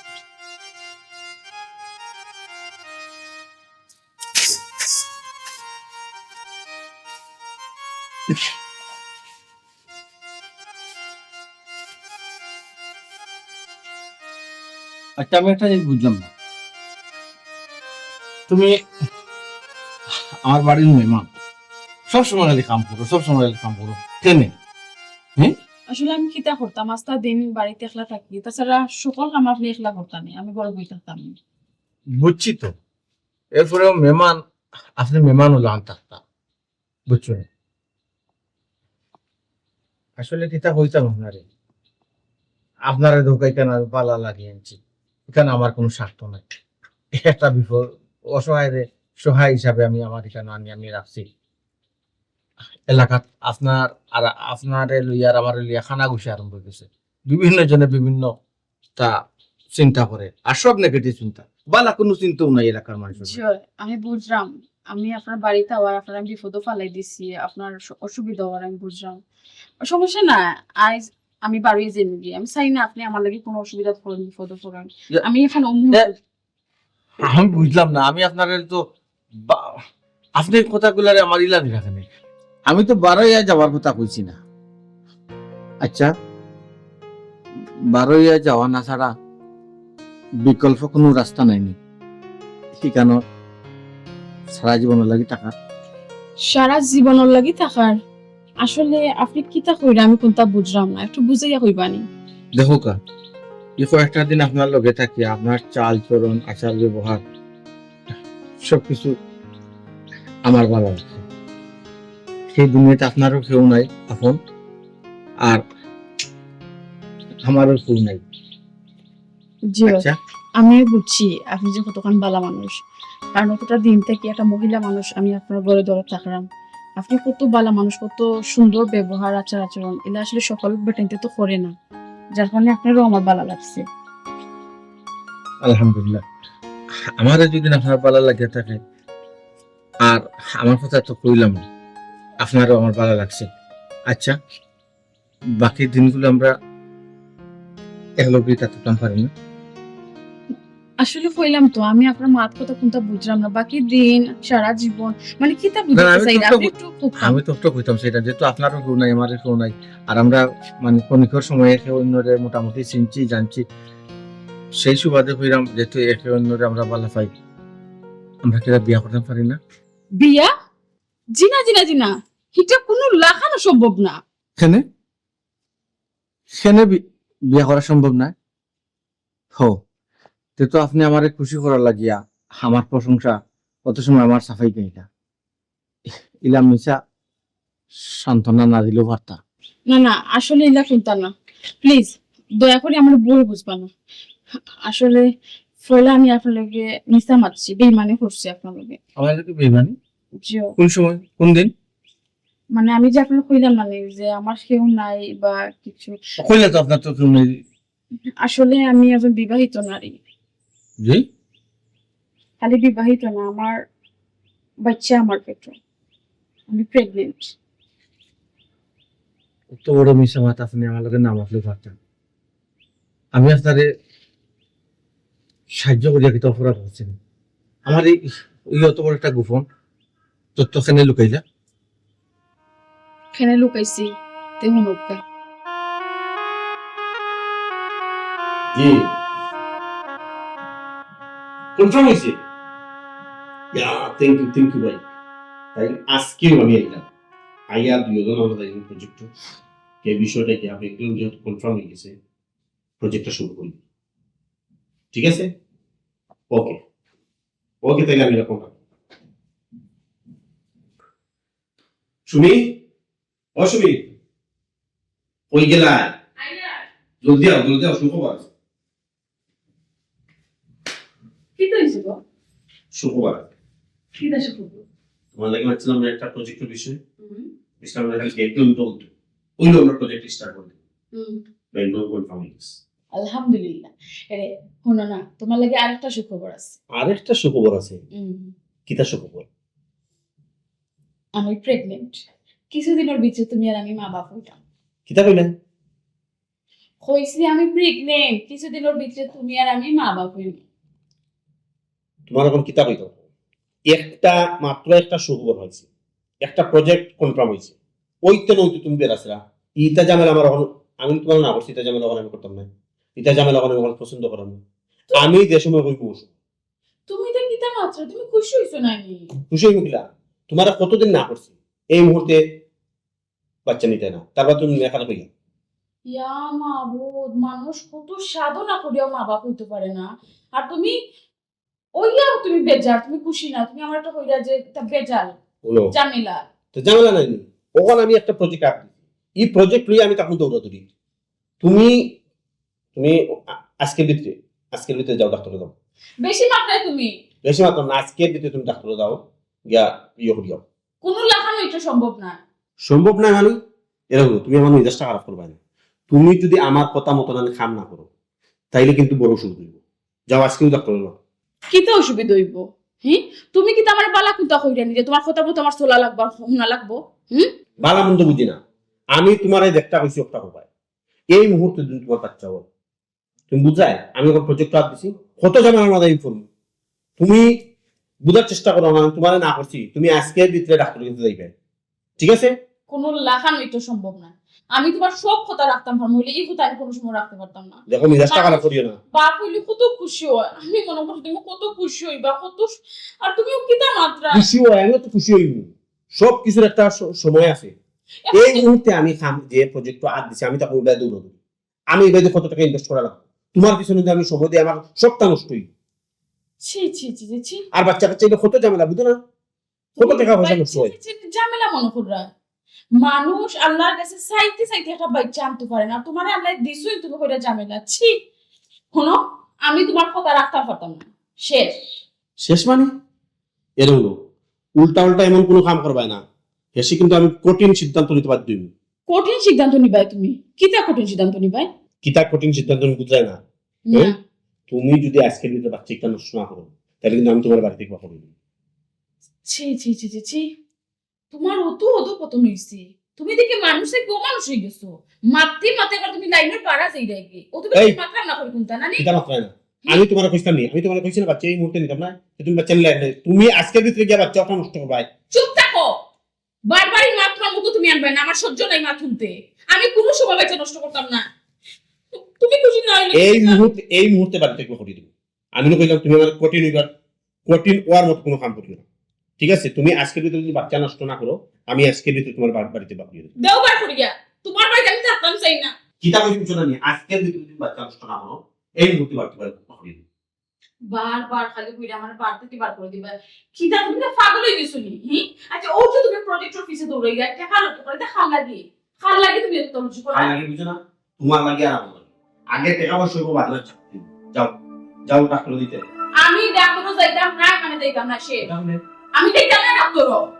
আচ্ছা, আমি একটা জিনিস বুঝলাম না। তুমি আমার বাড়ির মেহমান, সব সময় খালি কাম করো, সব সময় খালি কাম করো, কেনে? হ্যাঁ? আসলে আমি কিতা করতাম, আস্তা দিন বাড়িত একলা থাকি, তাছাড়া সকল কাম আপনে একলা করতা নি, আমি ঘরো বই থাকতাম নি। বুঝছি তো, এরপরেও মেহমান, আপনে মেহমান অইলা থাকতা, বুঝছো নি? আসলে কিতা কইতাম আপনারে, আপনারে ধোকা ইখান আর বালা লাগি আনছি, ইখান আমার কোনো স্বার্থ নাই। একটা বিপদ, অসহায় রে, সহায় হিসাবে আমি আমার ইখান আনি আমি রাখছি। এলাকাত আপনার আর আপনারে লইয়া আর আমারে লইয়া কানাঘুষা আরম্ভ অই গেছে। বিভিন্ন জনে বিভিন্ন তা চিন্তা করে, আর সব নেগেটিভ চিন্তা, বালা কোনো চিন্তাও নাই এলাকার মানুষের। জি, আমি বুঝলাম। আমি আপনার বাড়িত আওয়ার আপনার আমি বিপদও ফালাই দিছি, আপনার অসু-, অসুবিধা অওয়ার আমি বুঝলাম। সমস্যা না, আইজ আমি বারোই যাইমুগি, আমি চাই না আপনে আমার লাগি কোনো অসুবিধাত পড়ইন, বিপদো পড়ইন। ইয়া, আমি এখন অমুক এ, আমি বুঝলাম না, আমি আপনারে তো বা-, আপনে কথাগুলারে আমার ইলা দিরা কেনে? আমি তো বারোইয়া যাওয়ার কথা কইছি না। আচ্ছা, বারোইয়া যাওয়া না ছাড়া বিকল্প কোনো রাস্তা নাই নি? ইখানো সারা জীবনর লাগি থাকার? সারা জীবনর লাগি থাকার? আসলে আপনে কিতা কইরা, আমি কুনতা বুঝলাম না, একটু বুঝাইয়া কইবা নি? দেখো কা, এই কয়েকটা দিন আপনার লগে থাকি, আপনার চাল চলন, আচার ব্যবহার, সবকিছু আমার ভালা লাগছে। সেই দুনিয়াত আপনারও কেউ নাই এখন, আর আমারও কেউ নাই। জি, আচ্ছা। আমিও বুঝছি আপনে যে কতখান বালা মানুষ, কারণ অতটা দিন থাকি একটা মহিলা মানুষ আমি আপনার ঘরো ধরো থাকলাম। আপনে কত বালা মানুষ, কত সুন্দর ব্যবহার, আচার আচরণ, ইলা আসলে সকল বেটাইন্তে তো করে না, যার কারণে আপনারেও আমার বালা লাগছে। আলহামদুলিল্লাহ, আমারে যদি আপনার বালা লাগিয়া থাকে, আর আমার কথা তো কইলাম, আপনারও আমার বালা লাগছে। আচ্ছা, বাকি দিনগুলো আমরা একলগে কাটাইতাম পারি না? আসলে কইলাম তো, আমি আপনার মাত কথা কুনতা বুঝলাম না। বাকি দিন, সারা জীবন, মানে কিতা না, না, বুঝাইতে আমি চাইরা? তো আপনে বুঝ-, একটু খুব আমি তো একটু কইতাম সেটা, যেহেতু আপনারও কেউ নাই, আমারও কেউ নাই, আর আমরা মানে ক্ষণিকের সময় একে অন্যরে মোটামুটি চিনছি, জানছি, সেই সুবাদে কইলাম, যেহেতু একে অন্যরে আমরা বালা পাই, আমরা কিতা বিয়া করতাম পারি না? বিয়া? জি না, জি না, জি না, ইটা কুনু লাখানো সম্ভব না। কেনে? কেনে বি-, বিয়া করা সম্ভব নায়? হো, তে তো আপনে আমারে খুশি করার লাগিয়া আমার প্রশংসা, অত সময় আমার সাফাই গাইলা। ইলা মিছা সান্ত্বনা না দিলেও পারতা। না, না, আসলে ইলা কুনতা না। প্লিজ, দয়া করি আমারে ভুল বুঝবা না। আসলে পয়লা আমি আপনার লগে মিছা মাতছি, বেইমানি করছি আপনার লগে। আমার লগে বেইমানি? জি। কোন সময়? কোন দিন? মানে আমি যে আপনারে কইলাম না নি যে আমার কেউ নাই বা কিছু। কইলা তো আপনার তো কেউ নাই। আসলে আমি একজন বিবাহিত নারী। জি? খালি বিবাহিত না, আমার বাচ্চা আমার পেটো। আমি প্রেগন্যান্ট। অত বড় মিছা মাত আপনে আমার লগে না মাতলেও পারতেন। আমি আপনারে সাহায্য করিয়া কিতা অপরাধ করছি নি? আমার এই, এই অত বড় একটা গোপন তথ্য কেনে লুকাইলা? কেনে লুকাইছি, তে হুনউক্কা। জি। কনফার্ম অইছে? ইয়া, thank you, thank you ভাই। তাই আজকেও আমি আইলাম। আইয়া দুইজন আমরা যাই প্রজেক্টে। এই বিষয়টা কি আপনি একদম যেহেতু কনফার্ম অই গেছে, প্রজেক্টটা শুরু করি। ঠিক আছে? ওকে। ওকে, তাইলে আমি এরকম। সুমি, ও সুমি, কই গেলা? জলদি আও, জলদি আও, সুখবর আছে। কিতা অইছে গো? সুখবর আছে। কিতা সুখবর? তোমার লাগি মাতছিলাম না একটা প্রজেক্টের বিষয়ে? হুম। বুঝলাম না, খালি গেট বন্ধ করতে। ওই আমরা প্রজেক্ট স্টার্ট করে দিই। হুম। ব্যাংক কনফার্ম অই গেছে। আলহামদুলিল্লাহ। এরে, হুনো না, তোমার লাগি আরেকটা সুখবর আছে। আরেকটা সুখবর আছে? হুম। কিতা সুখবর? আমি প্রেগন্যান্ট। কিছুদিনর ভিতরে তুমি আর আমি মা বাপ অইতাম। কিতা কইলা? কইছি আমি প্রেগন্যান্ট, কিছুদিনর ভিতরে তুমি আর আমি মা বাপ অইমু। তোমার এখন কিতা কইতাম? একটা, মাত্র একটা সুখবর অইছে, একটা প্রজেক্ট কনফার্ম অইছে। অইতে না অইতে তুমি বেরাছরা। ইতা ঝামেলা আমার এখন, আমি তোমার না করছি, ইতা ঝামেলা এখন আমি করতাম না। ইতা ঝামেলা এখন আমি এখন পছন্দ করাম না। আমি যে সময় কইব ও সময়। তুমি তো কিতা মাত্র, তুমি খুশি হইছো নানি? খুশি হইব কিলা? তোমারে কতদিন না করছি, এই মুহূর্তে বাচ্চা নিতে না, তারপর তুমি মেয়ে খারাপ হইয়া। ইয়া মাবুদ, মানুষ কত সাধনা করিয়াও মা বাপ হইতে পারে না। আর তুমি ওইয়াও তুমি বেজার, তুমি খুশি না, তুমি আমার একটা কইরা যে তা বেজাল, ঝামেলা। তো ঝামেলা নাই নি। ওখানে আমি একটা প্রজেক্ট আপ দিছি, এই প্রজেক্ট লইয়া আমি তখন দৌড়াদৌড়ি। তুমি তুমি আ- আজকের ভিতরে, আজকের ভিতরে যাও ডাক্তারে যাও। বেশি মাত্রায় তুমি। বেশি মাত্রা না, আজকের ভিতরে তুমি ডাক্তারে যাও, গিয়া ইয়ে করিও। কোনো লাখান হইতে সম্ভব না। সম্ভব না মানে? এরকম তুমি আমার মেজাজটা খারাপ করবা না। তুমি যদি আমার কথা মতন আমি কাম না করো, তাইলে কিন্তু বড় অসুবিধা হইব। যাও আজকেও ডাক্তারে যাও। কিতা অসুবিধা হইব? হি, তুমি কিতা আমার বালা কুন্তা কইরা নি যে তোমার কথা মতো আমার চলা লাগবো, হুনা লাগবো? হুম? বালা মন্দ বুঝি না। আমি তোমার এই দেখটা কইছি একটা উপায়। এই মুহূর্তে যদি তোমার বাচ্চা হয়, তুমি বুঝায় আমি এখন প্রজেক্ট আপ দিছি, কত ঝামেলার মাঝে আমি পড়বো। তুমি বুঝার চেষ্টা করো না, আমি তোমারে না করছি, তুমি আজকের ভিতরে ডাক্তার কিন্তু যাইবে, ঠিক আছে? কোনো লাখান হইতে সম্ভব না। আমি তোমার সব কথা রাখতাম পারবো, হইলে এই কথা আমি কোনো সময় রাখতে পারতাম না। দেখো, মিজাজটা খারাপ করিও না। বাপ হইলে কত খুশি হয়, আমি মনে করি তুমি কত খুশি হইবা, কত সু- আর তুমিও কিতা মাত্রা। খুশি হয়, আমিও তো খুশি হইব। সব কিছুর একটা স- সময় আছে। এই মুহূর্তে আমি কাম, যে প্রজেক্ট আপ দিছি, আমি তখন উঠে দৌড়াবো। আমি এবার কত টাকা ইনভেস্ট করা লাগবে, তোমার পিছনে যদি আমি সময় দিই, আমার সবটা নষ্ট হইব। ছি ছি ছি ছি ছি। আর বাচ্চা কাচ্চা এগুলো কত ঝামেলা, বুঝো না? কত টাকা পয়সা নষ্ট হয়। ছি, ছি, ছি, ঝামেলা মনে কররা। মানুষ আল্লাহর কাছে চাইতে চাইতে একটা বাচ্চা আনতে পারে না, তোমার আল্লাহ দিছই, তুমি কইরা ঝামেলা। ছি। শোনো, আমি তোমার কথা রাখতে পারতাম না। শেষ। শেষ মানে? এর হলো উল্টা উল্টা এমন কোনো কাম করবায় না, শেষে কিন্তু আমি কঠিন সিদ্ধান্ত নিতে বাধ্য হইব। কঠিন সিদ্ধান্ত নিবায় তুমি? কিতা কঠিন সিদ্ধান্ত নিবায়? কিতা কঠিন সিদ্ধান্ত আমি বুঝাই না। না। হ্যাঁ? তুমি যদি আজকের ভিতরে বাচ্চা একটা নষ্ট না করো, তাহলে কিন্তু আমি তোমার বাড়ি থেকে বার করে দিব। ছি ছি ছি ছি ছি। তোমার অত অধঃপতন হইছে, তুমি দেখি মানুষ থেকে অমানুষ হয়ে গেছো। মাততে মাততে আবার তুমি লাইনের পাড়া যাই রাখবে। ও তুমি এই! মাতলাম না করে কোনটা না নি? কিতা মাতলাম না? আমি তোমার কইতাম নি, আমি তোমার কইছি না বাচ্চা এই মুহূর্তে নিতাম না, তো তুমি বাচ্চা নিলে না। তুমি আজকের ভিতরে গিয়া বাচ্চা ওটা নষ্ট করবায়। চুপ থাকো। বারবার এই মাত তোমার মুখে তুমি আনবে না, আমার সহ্য নাই মাত শুনতে। আমি কোনো সময় বাচ্চা নষ্ট করতাম না। তুমি খুশি না হইলে এই মুহূর্তে, এই মুহূর্তে বাড়ি থেকে বার করে দিব। আমি না কইলাম তুমি আমার কঠিন হইবার, কঠিন হওয়ার মতো কোনো কাম করিও না, ঠিক আছে? তুমি আজকের ভিতরে যদি বাচ্চা নষ্ট না করো, আমি আজকের ভিতরে তোমার বা-, বাড়িতে বার করে দিব। দেও বার করিয়া, তোমার বাড়িতে আমি থাকতাম চাই না। কিতা কইছি বুঝছো না নি? আজকের ভিতরে যদি বাচ্চা নষ্ট না করো, এই মুহূর্তে বাড়িতে বার করে দিব। বারবার খালি কইরা আমার বাড়ি থেকে বার করে দিবা। কিতা তুমি না পাগল হয়ে গেছো নি? হি? আচ্ছা, ও যে তুমি প্রজেক্টর পিছে দৌড়াইয়া টাকা লুট করে, তা খাল লাগে। খাল লাগে তুমি এত লুচি করো? খাল লাগে বুঝো না? তোমার লাগে আর আমার লাগে। আগে টাকা পয়সা হইব, বাদে বাচ্চা। যাও, যাও ডাক্তার দিতে। আমি ডাক্তারও যাইতাম না, এখানে যাইতাম না, শেষ। তাহলে? আমি যাইতাম না ডাক্তারও।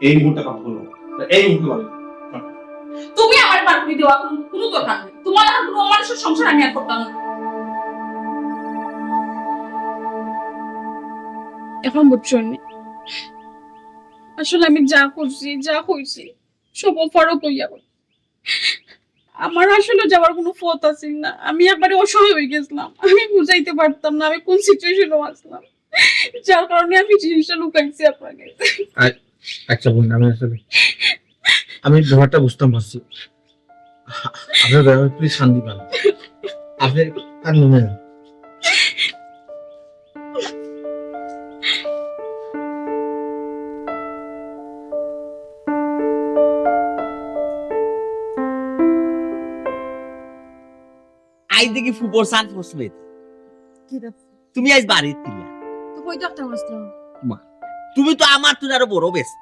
এই মুহূর্তে কাম করো। এই মুহূর্তে বাড়ি। তুমি আমার বার করে দেওয়া কোনো, কোনো দরকার নেই। তোমার আর কোনো মানুষের সংসার আমি আর করতাম না। এখন বুঝছো নি? আসলে আমি যা করছি, যা কইছি, সব অফারও কইয়া কই। আমার আসলে যাওয়ার কোনো পথ আছিল না, আমি একবারে অসহায় হয়ে গেছিলাম, আমি বুঝাইতে পারতাম না আমি কোন সিচুয়েশনে আসলাম, যার কারণে আমি জিনিসটা লুকাইছি আপনার কাছে। আ-, আচ্ছা বোন, আমি আসলে, আমি ব্যাপারটা বুঝতাম পারছি। আপনার ব্যাপারে প্লিজ শান্তি পান। আপনি আর মনে হয়। আই দেখি ফুবর সান ফসমেত। কি রে? তুমি আইজ বাড়িত কিলা? তো কই থাকতাম আসলাম? মা, তুমি তো আমার তুন আরো বড় ব্যস্ত।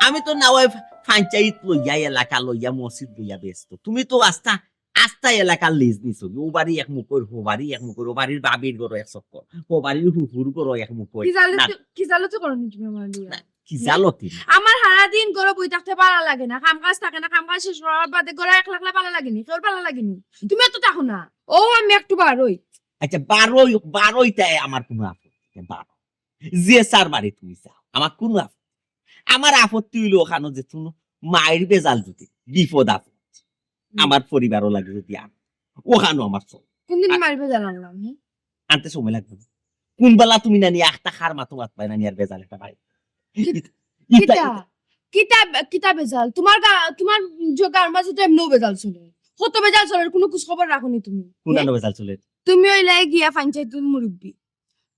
আমি তো না হয় পঞ্চায়েত লইয়া, এলাকা লইয়া, মসজিদ লইয়া ব্যস্ত। তুমি তো আস্তা, আস্তা এলাকার লিজ নিছো। ও বাড়ি এক মুখর, হো বাড়ি এক মুখর, ও বাড়ির বাবির ঘরো এক চক্কর, হো বাড়ির হুহুর ঘরো এক মুখর। কি জালতি, না। কি জালতি করো নি তুমি আমার লইয়া? না, কি জালতি? আমার সারা দিন ঘরো বই থাকতে ভালা লাগে না, কাম কাজ থাকে না, কাম কাজ শেষ করার বাদে ঘরো একলা একলা ভালা লাগে নি, কেউর ভালা লাগে নি। তুমি এত থাকো না। ও আমি একটু বার হই। আচ্ছা, বার হই, বার হইতে আমার কোনো আপত্তি নাই, বার হই। যে চার বাড়ি তুমি যাও, আমার কোনো আপত্তি নাই। আমার আপত্তি হইলো ওখানো যে তুমি মায়ের বেজাল যদি বিপদ আপদ হুম। আমার পরিবারও লাগে যদি আন, ওখানো আমার চল। কোনদিন আর মায়ের বেজাল আনলাম, হুম? আনতে সময় লাগবে না। কোন বেলা তুমি নানি আখতা খার মাতো মাত পায় নানি আর বেজাল একটা ভাই। কি-, ইতা, কিতা? ইতা। কিতা, কিতা বেজাল? তোমার গা-, তোমার যে গার মাঝে তো এমনেও বেজাল চলে। কত বেজাল চলে, কোনো খোঁজ খবর রাখো নি তুমি। কোন হুম? আনো বেজাল চলে? তুমি অইলায় গিয়া পঞ্চায়েতর মুরব্বি।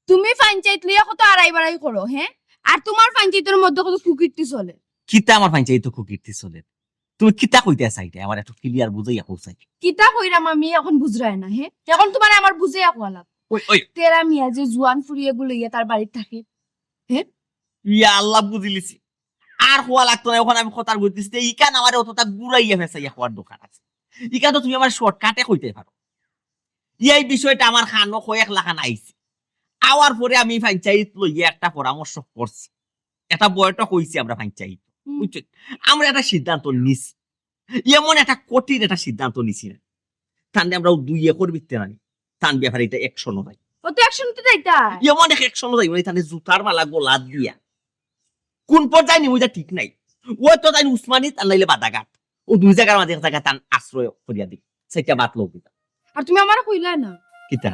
তুমি পঞ্চায়েত লইয়া কত আড়াই বাড়াই করো, হে? আর তুমার পঞ্চায়েতর মধ্যে কত কুকীর্তি চলে। কিতা আমার পঞ্চায়েতো কুকীর্তি চলে? তুমি কিতা কইতায় চাইতায়? আমারে একটু clear বুঝাইয়া কও চাই। কিতা কইরাম আমি, অখন বুঝরায় না, হে? অখন তুমারে আমার বুঝাইয়া কওয়া লাগবো। ওই, ওই। তেরা মিয়া যে জুয়ান ফুড়ি এগু লইয়া তার বাড়িত থাকে, হে? ইয়া আল্লাহ, বুঝিলিছি। আর কওয়া লাগতো নায়, অখন আমি কথার গতি দিছি, ইখান আমারে অতটা ঘুরাইয়া ফেছাইয়া কওয়ার দরকার আছে। ইখান তো তুমি আমারে shortcut-এ কইতায় পারো। এই বিষয়টা আমার কানো কয়েক লাখান আইছে। আওয়ার পরে আমি পঞ্চায়েত লইয়া একটা পরামর্শ করছি, একটা বৈঠক অইছে আমরা পঞ্চায়েত, হুম। বুঝছো? আমরা একটা সিদ্ধান্ত নিছি, এমন একটা কঠিন একটা সিদ্ধান্ত নিছি না, তানরে আমরা দুই একর ভিতরে আনি, তান ব্যাপারে এটা action-ও নাই। ও তো action তো যাইতা। এমন এক action-ও যাইবো না, তানরে জুতার মালা গলাত দিয়া কোন পর্যায়ে নিমু ইটা ঠিক নাই। ও তো তাইন উসমানিত আর নাইলে বাদাঘাট, ও দুই জাগার মাঝে এক জাগা তান আশ্রয় করিয়া দিই, সেটা বাদ লোক দিতা। আর তুমি আমারে কইলায় না। কিতা?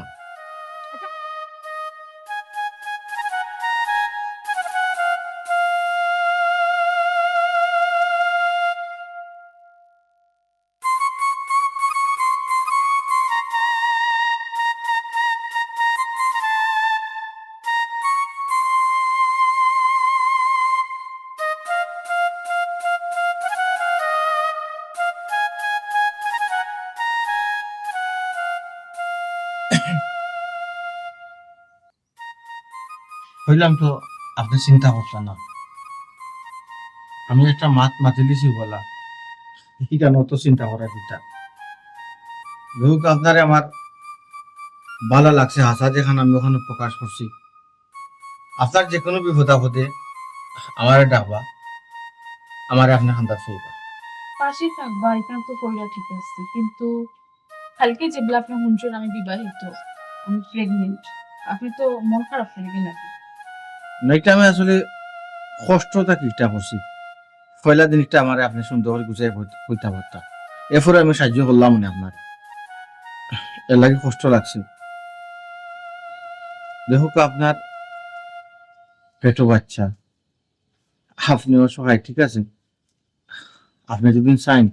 কইলাম তো, আপনে চিন্তা করতা না। আমি একটা মাত মাতিলিছি বলা, ইখান অত চিন্তা করার কিতা? লোক আপনারে আমার ভালা লাগছে, হাছা যেখান আমি অখান প্রকাশ করছি। আপনার যেকুনু বিপদ আপদে আমারে ডাকবা, আমারে আপনে কান্দাত পাইবা। পাশে থাকবা, ইখান তো কইলা ঠিক আছে, কিন্তু কালকে যেবলা আপনে হুনছইন আমি বিবাহিত, আমি pregnant, আপনে তো মন খারাপ করিবা নাকি? না, ইটা আমি আসলে কষ্ট থাকি ইটা করছি। পয়লা দিন ইটা আমারে আপনে সুন্দর করি গুছাই কই-, কইতা পারতা। এরপরে আমি সাহায্য করলাম না আপনার। এর লাগি কষ্ট লাগছে। দেখউক্কা, আপনার পেটো বাচ্চা, আপনে অসহায়, ঠিক আছে? আপনে যদি চাইন,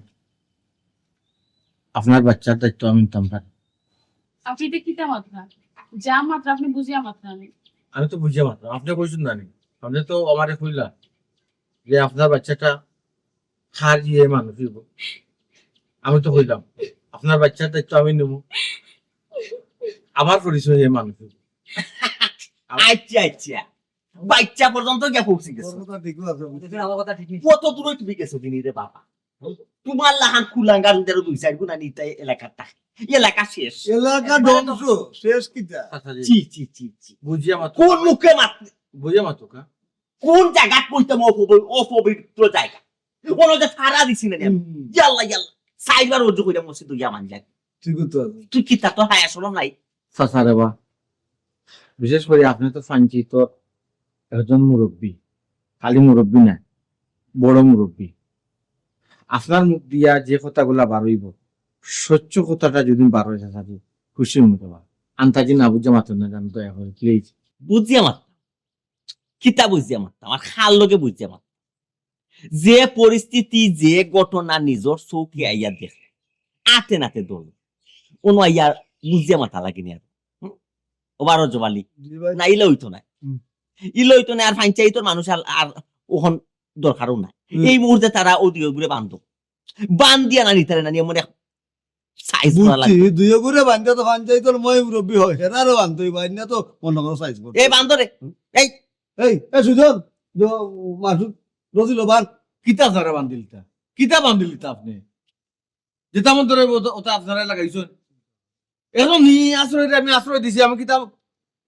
আপনার বাচ্চার দায়িত্ব আমি নিতাম পারি। আপনে ইটা কিতা মাতরা? যা মাতরা আপনে বুঝিয়া মাতরা নি। আমি তো বুঝিয়া মাতরাম। আপনে কইছইন না নি? আপনে তো আমারে কইলা যে আপনার বাচ্চাটা কার ইয়ে মানুষ অইবো। আমি তো কইলাম, আপনার বাচ্চার দায়িত্ব আমি নিমু। আমার পরিচয় ইয়ে মানুষ অইবো। আচ্ছা, আচ্ছা। বাচ্চা পর্যন্ত গিয়া পৌঁছি গেছে। তোর কথা ঠিকও আছে। আমার কথা ঠিক নাই। কত দূরই তুমি গেছো দিনি রে বাবা? তুমার লাখান কুলাঙ্গার উদারও দুই চাইর গুণ আনি তাই এলাকার তা-, এলাকা শেষ। এলাকা ধ্বংস, শেষ কিতা? আচ্ছা, জি। জি, জি, জি, জি। বুঝিয়া মাত। কোন মুখে মাত-, বুঝিয়া মাত কা? কোন জাগাত কইতাম অপবি-, অপবিত্র জাগা? ওরা যে ফাড়া দিছি না নি? হুম। ইয়াল্লা, ইয়াল্লা। চাইরবার অজু কইরা মসজিদ অইয়া মান যায়। ঠিক তো আছে। তুই কিতা, তোর হায়া শরম নাই? চাচা রে বা, বিশেষ করি আপনে তো পঞ্চায়েতর একজন মুরব্বি, খালি মুরব্বি নায়, বড় মুরব্বি। আপনার মুখ দিয়া যে কথাগুলা বার অইবো, স্বচ্ছ কথাটা যদি বার অয়, চাচা জি, খুশি অইমু রে বা। আন্তাজি না বুঝিয়া মাতইন না জান, দয়া করি, please। বুঝিয়া মাত। কিতা বুঝিয়া মাত? আমার খাল লগে বুঝিয়া মাত। যে পরিস্থিতি, যে ঘটনা নিজর চউখে আইয়া দেখলে, আতে নাতে ধরলে, অনো আইয়া বুঝিয়া মাতা লাগেনি আর। হুম? ও বারো জবালি। জি ভাই। না, ইলা অইতো নায়। হুম। ইলা অইতো নায়, আর পঞ্চায়েতর মানুষ আর, আর অখন দরকারও নাই। হুম। এই মুহূর্তে তারা অউ দুইওগুরে বান্ধো। বান্ধিয়া না নিতারে না নিয়ে মনে size করা বুঝছি, লাগবে। দুইওগুরে বান্ধিয়া তো পঞ্চায়েতর ময় মুরব্বি হয়, হেরারও বান্ধই, বান্ধিয়া তো মনে করো size করতে। এ বান্ধ রে। হুম। এই। এই, এ সুজন, জ-, মাসুদ, রজিল, বান, কিতা ধরে বান্ধিলিতা? কিতা বান্ধিলিতা আপনে? যেতা মন ধরে ওতা, ওতা আপনারা লাগাইছইন। এখন নি আশ্রয়, আমি আশ্রয় দিছি, আমি কিতা,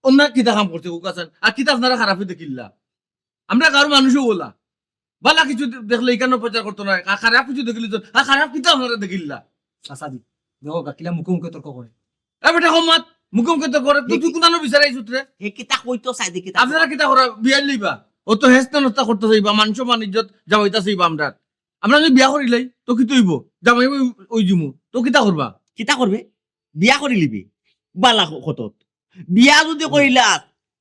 অন্য কিতা কাম করছি, কুকাছেন? আর কিতা আপনারা খারাপে দেখিল্লা? আমরা গাঁওর মানুষও বলা। বালা কিছু দে-, দেখলে ইখানো প্রচার করতো না, আর খারাপ কিছু দেখিলে তো, আর খারাপ কিতা আপনারা দেখিল্লা? চাচা জি, দেখো, কাকিলা মুখে মুখে তর্ক করে। এ বেটা, কম মাত, মুখে মুখে তর্ক করে। তুই, তুই কোনানো বিচারে আইছত রে? হে কিতা কইতো চাই দেখি তা। আপনারা কিতা করা, বিয়ার লইবা? ও তো হেস্তা নস্তা করতে চাইবা, মান সম্মান ইজ্জত যাওয়াইতা চাইবা আমরা। আমরা যদি বিয়া করিলাই, তো কিতা অইবো? জামাই ওই, ওই জিমু। তো কিতা করবা? কিতা করবে? বিয়া করিলিবি। বালা ক-, কতত। বিয়া যদি করিলা,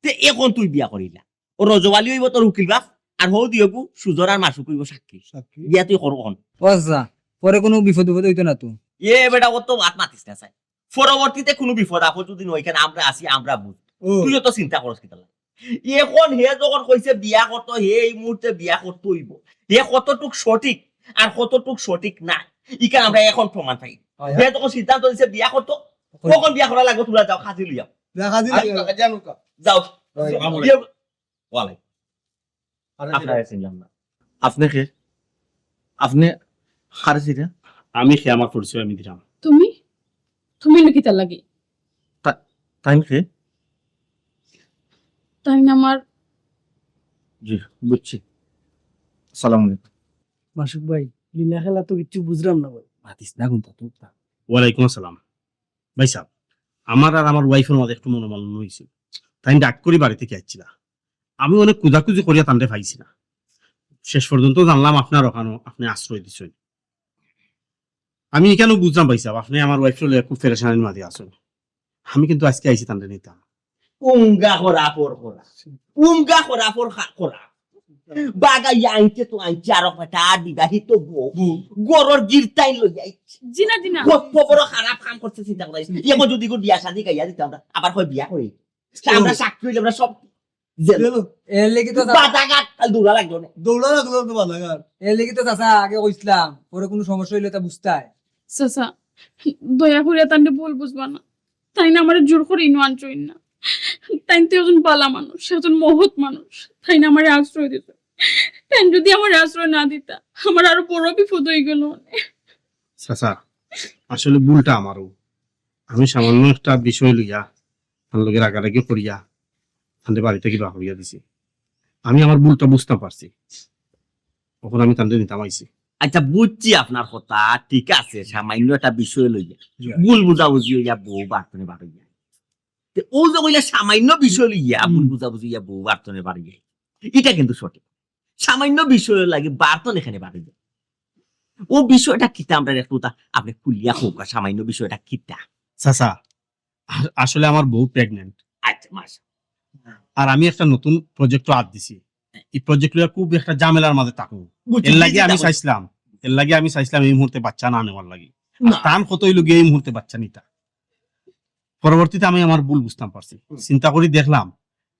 তে এখন তুই বিয়া করিলা। ও রজবালি অইবো তোর উকিল বাপ, আর হউ দিও গু সুজর আর মাসুক অইবো সাক্ষী। সাক্ষী। বিয়া তুই কর অখন। ও আচ্ছা, পরে কুনু বিপদ বিপদ অইতো না তো? এ বেটা, অত মাত মাতিস না চাই। পরবর্তীতে কুনু বিপদ আপদ যুদি অয়, ইখান আমরা আছি, আমরা বুঝমু। তুইও তো চিন্তা করস কিতা লাগি। এখন হে যখন কইছে বিয়া করতো, হে এই মুহূর্তে বিয়া করতো অইবো। হে কতটুক সঠিক আর কতটুক সঠিক নায়, ইখান আমরা এখন প্রমাণ পাই। হে যখন সিদ্ধান্ত দিছে বিয়া করতো, কখন বিয়া করা লাগবো, তুমরা যাও, কাজি লইয়া। যাও। ওয়ালাইকুম। আপনারে চিনলাম না। আপনে কে? আপনে কারে চিনরা? আমি কে, আমার পরিচয় আমি দিরাম। তুমি? তুমি ইনো কিতার লাগি? তা-, তাইন কে? তাইন আমার জি, বুঝছি। আসসালামু আলাইকুম। মাসুক ভাই, লীলা খেলা তো কিচ্ছু বুঝলাম না ভাই। মাতিস না কুন্তা, তুই তা। ওয়ালাইকুম আসসালাম। ভাইসাব, আমার আর আমার wife-র মাঝে একটু মনোমালিন্য অইছিল। তাইন রাগ করি বাড়ি থাকি আইছিলা। আমি অনেক খুঁজাখুঁজি করিয়া তানরে পাইছি না। শেষ পর্যন্ত জানলাম আপনার অখানো আপনে আশ্রয় দিছইন। আমি ইখানও বুঝলাম ভাইসাব, আপনে আমার wife-রে লইয়া খুব পেরেশানির মাঝে আছইন। আমি কিন্তু আজকে আইছি তানরে নিতাম। উঙ্গা করা পর করা। উঙ্গা করা পর খা-, করা। বাগাইয়া আনতে তো আনতে আরো বেটা বিবাহিত বউ। ঘরর গিরতাইন লইয়া আইছে। জি না, জি না। কত বড় খারাপ কাম করছে চিন্তা করা। এখন যুদি গো বিয়া শাদি গাইয়া দিতাম আমরা, আবার কয় বিয়া করি। আমরা সাক্ষী অইলে আমরা সব জেল। এর লাগি তো চাচা বাজাঘাট খালি দৌড়া লাগলো না। দৌড়া লাগলো তো বাজাঘাট। এর লাগি তো চাচা আগে কইছিলাম, পরে কুনু সমস্যা অইলে তা বুঝতায়। চাচা, দয়া করিয়া তানরে ভুল বুঝবা না। তাইন আমারে জোর করি ইনো আনছইন না। তাইন তো একজন বালা মানুষ, একজন মহৎ মানুষ। তাইন আমারে আশ্রয় দিছইন। তাইন যুদি আমারে আশ্রয় না দিতা, আমার আরো বড় বিপদ অইগেলো অনে। চাচা, আসলে ভুলটা আমারও। আমি সামান্য একটা বিষয় লইয়া তান লগে রাগারাগি করিয়া তানরে বাড়ি থাকি বার করিয়া দিছি। আমি আমার ভুলটা বুঝতাম পারছি, অখন আমি তানরে নিতাম আইছি। আচ্ছা, বুঝছি আপনার কথা, ঠিক আছে, সামান্য একটা বিষয় লইয়া ভুল বুঝাবুঝি অইয়া বউ বাড়ি থনে বার অইয়া। তে অউ যে কইলা সামান্য বিষয় লইয়া ভুল বুঝাবুঝি অইয়া বউ বাড়ি থনে বার অইয়া, ইটা কিন্তু সঠিক। সামান্য বিষয় লাগি বাড়ি থনে কেনে বার অইয়া? অউ বিষয়টা কিতা আমরা একটু তা আপনে খুলিয়া কউক্কা, সামান্য বিষয়টা কিতা? চাচা, আ-, আসলে আমার বউ pregnant। আচ্ছা, মাশাআল্লাহ। আর আমি একটা নতুন project-ও আত দিছি। ই project লইয়া খুব একটা ঝামেলার মাঝে থাকমু। বুঝছি, এর লাগি বুঝছি, আমি বুঝছি। চাইছিলাম, এর লাগি আমি চাইছিলাম এই মুহূর্তে বাচ্চা না নেওয়ার লাগি। আর না। তান কথা অইলো গিয়া এই মুহূর্তে বাচ্চা নিতা। পরবর্তীতে আমি আমার ভুল বুঝতাম পারছি। হুম। চিন্তা করি দেখলাম,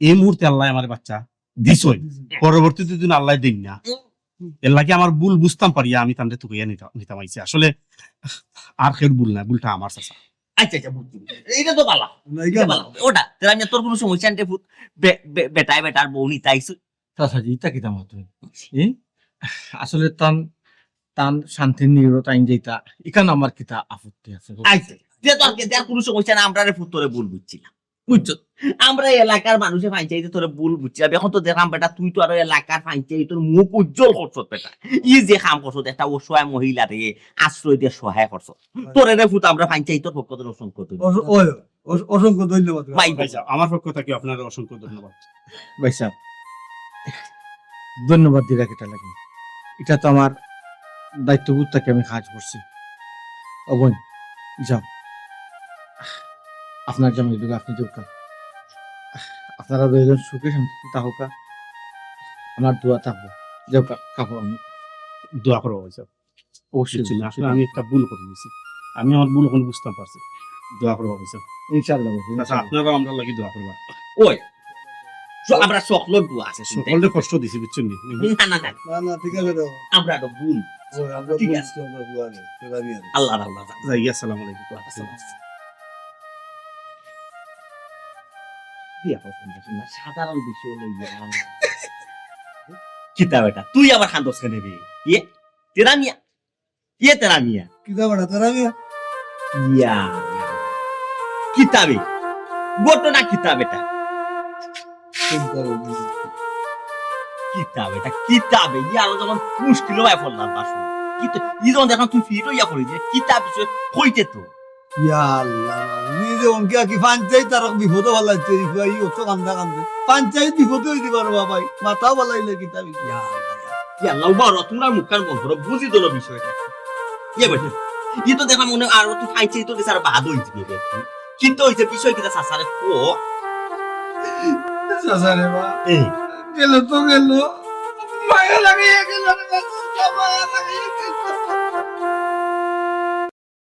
এই মুহূর্তে আল্লায় আমারে বাচ্চা দিছইন। দিছইন। পরবর্তীতে যদি আল্লায় দেইন না, হুম। এর লাগি আমার ভুল বুঝতাম পারিয়া আমি তানরে তুকাইয়া নিতা-, নিতাম আইছি। আসলে আর কেউর ভুল না, ভুলটা আমার চাচা। আচ্ছা, আচ্ছা, বুঝছি, বুঝছি। ইটা তো বালা। না, ইটা ইটা বালা। বালা। ওটা, তেরা মিয়া, তোর কুনু সমস্যা নাই রে পুত। বে-, বে-, বেটায় বেটার বউ নিতা আইছে। চাচাজি, ইটা কিতা মাতো? এ? আসলে তান, তান শান্তির নিয়ত আইন যেটা, ইখান আমার কিতা আপত্তি আছে? আইছে। দে তোর কে, দে, কুনু সমস্যা নাই, আমরারে পুত তোরে ভুল বুঝছিলাম। বুঝছো? আমরা এলাকার মানুষে পঞ্চায়েতে তোরে ভুল বুঝছিলাম। এখন তো দেখলাম বেটা, তুই তো আরো এলাকার পঞ্চায়েতর মুখ উজ্জ্বল করছস বেটা। ই যে কাম করছস, একটা অসহায় মহিলারে আশ্রয় দিয়া সহায় করছস। তোরে রে পুত আমরা পঞ্চায়েতর পক্ষ থনে অসংখ্য ধন্যবাদ। অস-, ওই, অস-, অসংখ্য ধন্যবাদ। ভাই, ভাই সাহেব, আমার পক্ষ থাকি আপনারে অসংখ্য ধন্যবাদ। ভাই সাহেব, ধন্যবাদ দিরা কিতা লাগি? ইটা তো আমার দায়িত্ববোধ থাকি আমি কাজ করছি। ও বোন, যাও। আপনার জামাই দুগু আপনে যাউক্কা। আপনারা দুইজন সুখে শান্তিতে থাকউক্কা। আমার দোয়া থাকবো। যাউক্কা, কাপড় আনো। দোয়া করো, ভাই সাহেব। অবশ্যই, বুঝছি না, আসলে আমি একটা ভুল করি দিছি। আমি আমার ভুল অখন বুঝতাম পারছি। দোয়া করবা, বুঝছো? ইনশাআল্লাহ, ভাই, আচ্ছা, ইনশাআল্লাহ। আপনারাও আমরার লাগি দোয়া করবা। ওই, স-, আমরা সকলর দোয়া আছে, শুনতে। সকলরে কষ্ট দিছি, বুঝছেন নি? না, না, না। না, না, ঠিক আছে, দাও। আমরা তো ভুল। ওই, আমরা ঠিক ভুল আছে। করছি, আমরা দোয়া নেই, সেটা নিয়ে আর। আল্লাহ, আল্লাহ। যাই, আসসালামু আলাইকুম। আসসালাম। দিয়া কথা না, সাধারণ বিষয় লইয়া। কিতা বেটা, তুই আবার কান্দস কেনে রে? ইয়ে, তেরা মিয়া। ইয়ে তেরা মিয়া। কিতা বেটা, তেরা মিয়া? ইয়া। কিতা বে? ঘটনা কিতা বেটা? চিন্তা করবি। কিতা বেটা, কিতা বে? ইয়া, আরো যখন মুশকিল অইয়া পড়লাম, বাসু। কিতা, ই যখন দেখলাম তুই ফিট অইয়া পড়ি যে, কিতা বিষয় কইতে তো? ইয়া আল্লাহ, নিজে অনকে কি পঞ্চায়েত আর বিপদে ফালাইছে, ই ভাই, অত কান্দা কান্দে। পঞ্চায়েত বিপদে অইতে পারে, বাবাই। মাথা ফালাইলে কিতা বিষয়? ইয়া আল্লাহ, ইয়া আল্লাহ, উবা, তোমরা মুখখান বন্ধ করো, বুঝি ধরো বিষয়টা। ইয়ে বেটা, ই তো দেখা মনে আর তুই খাইছে, ই তো দেশে আর বাদ হইছে রে। কিন্তু হইছে বিষয় কিতা চাচারে কো? চাচারে বা, এই। গেল তো গেল। মায়া লাগে, গেল রে, মায়া লাগে, গেল।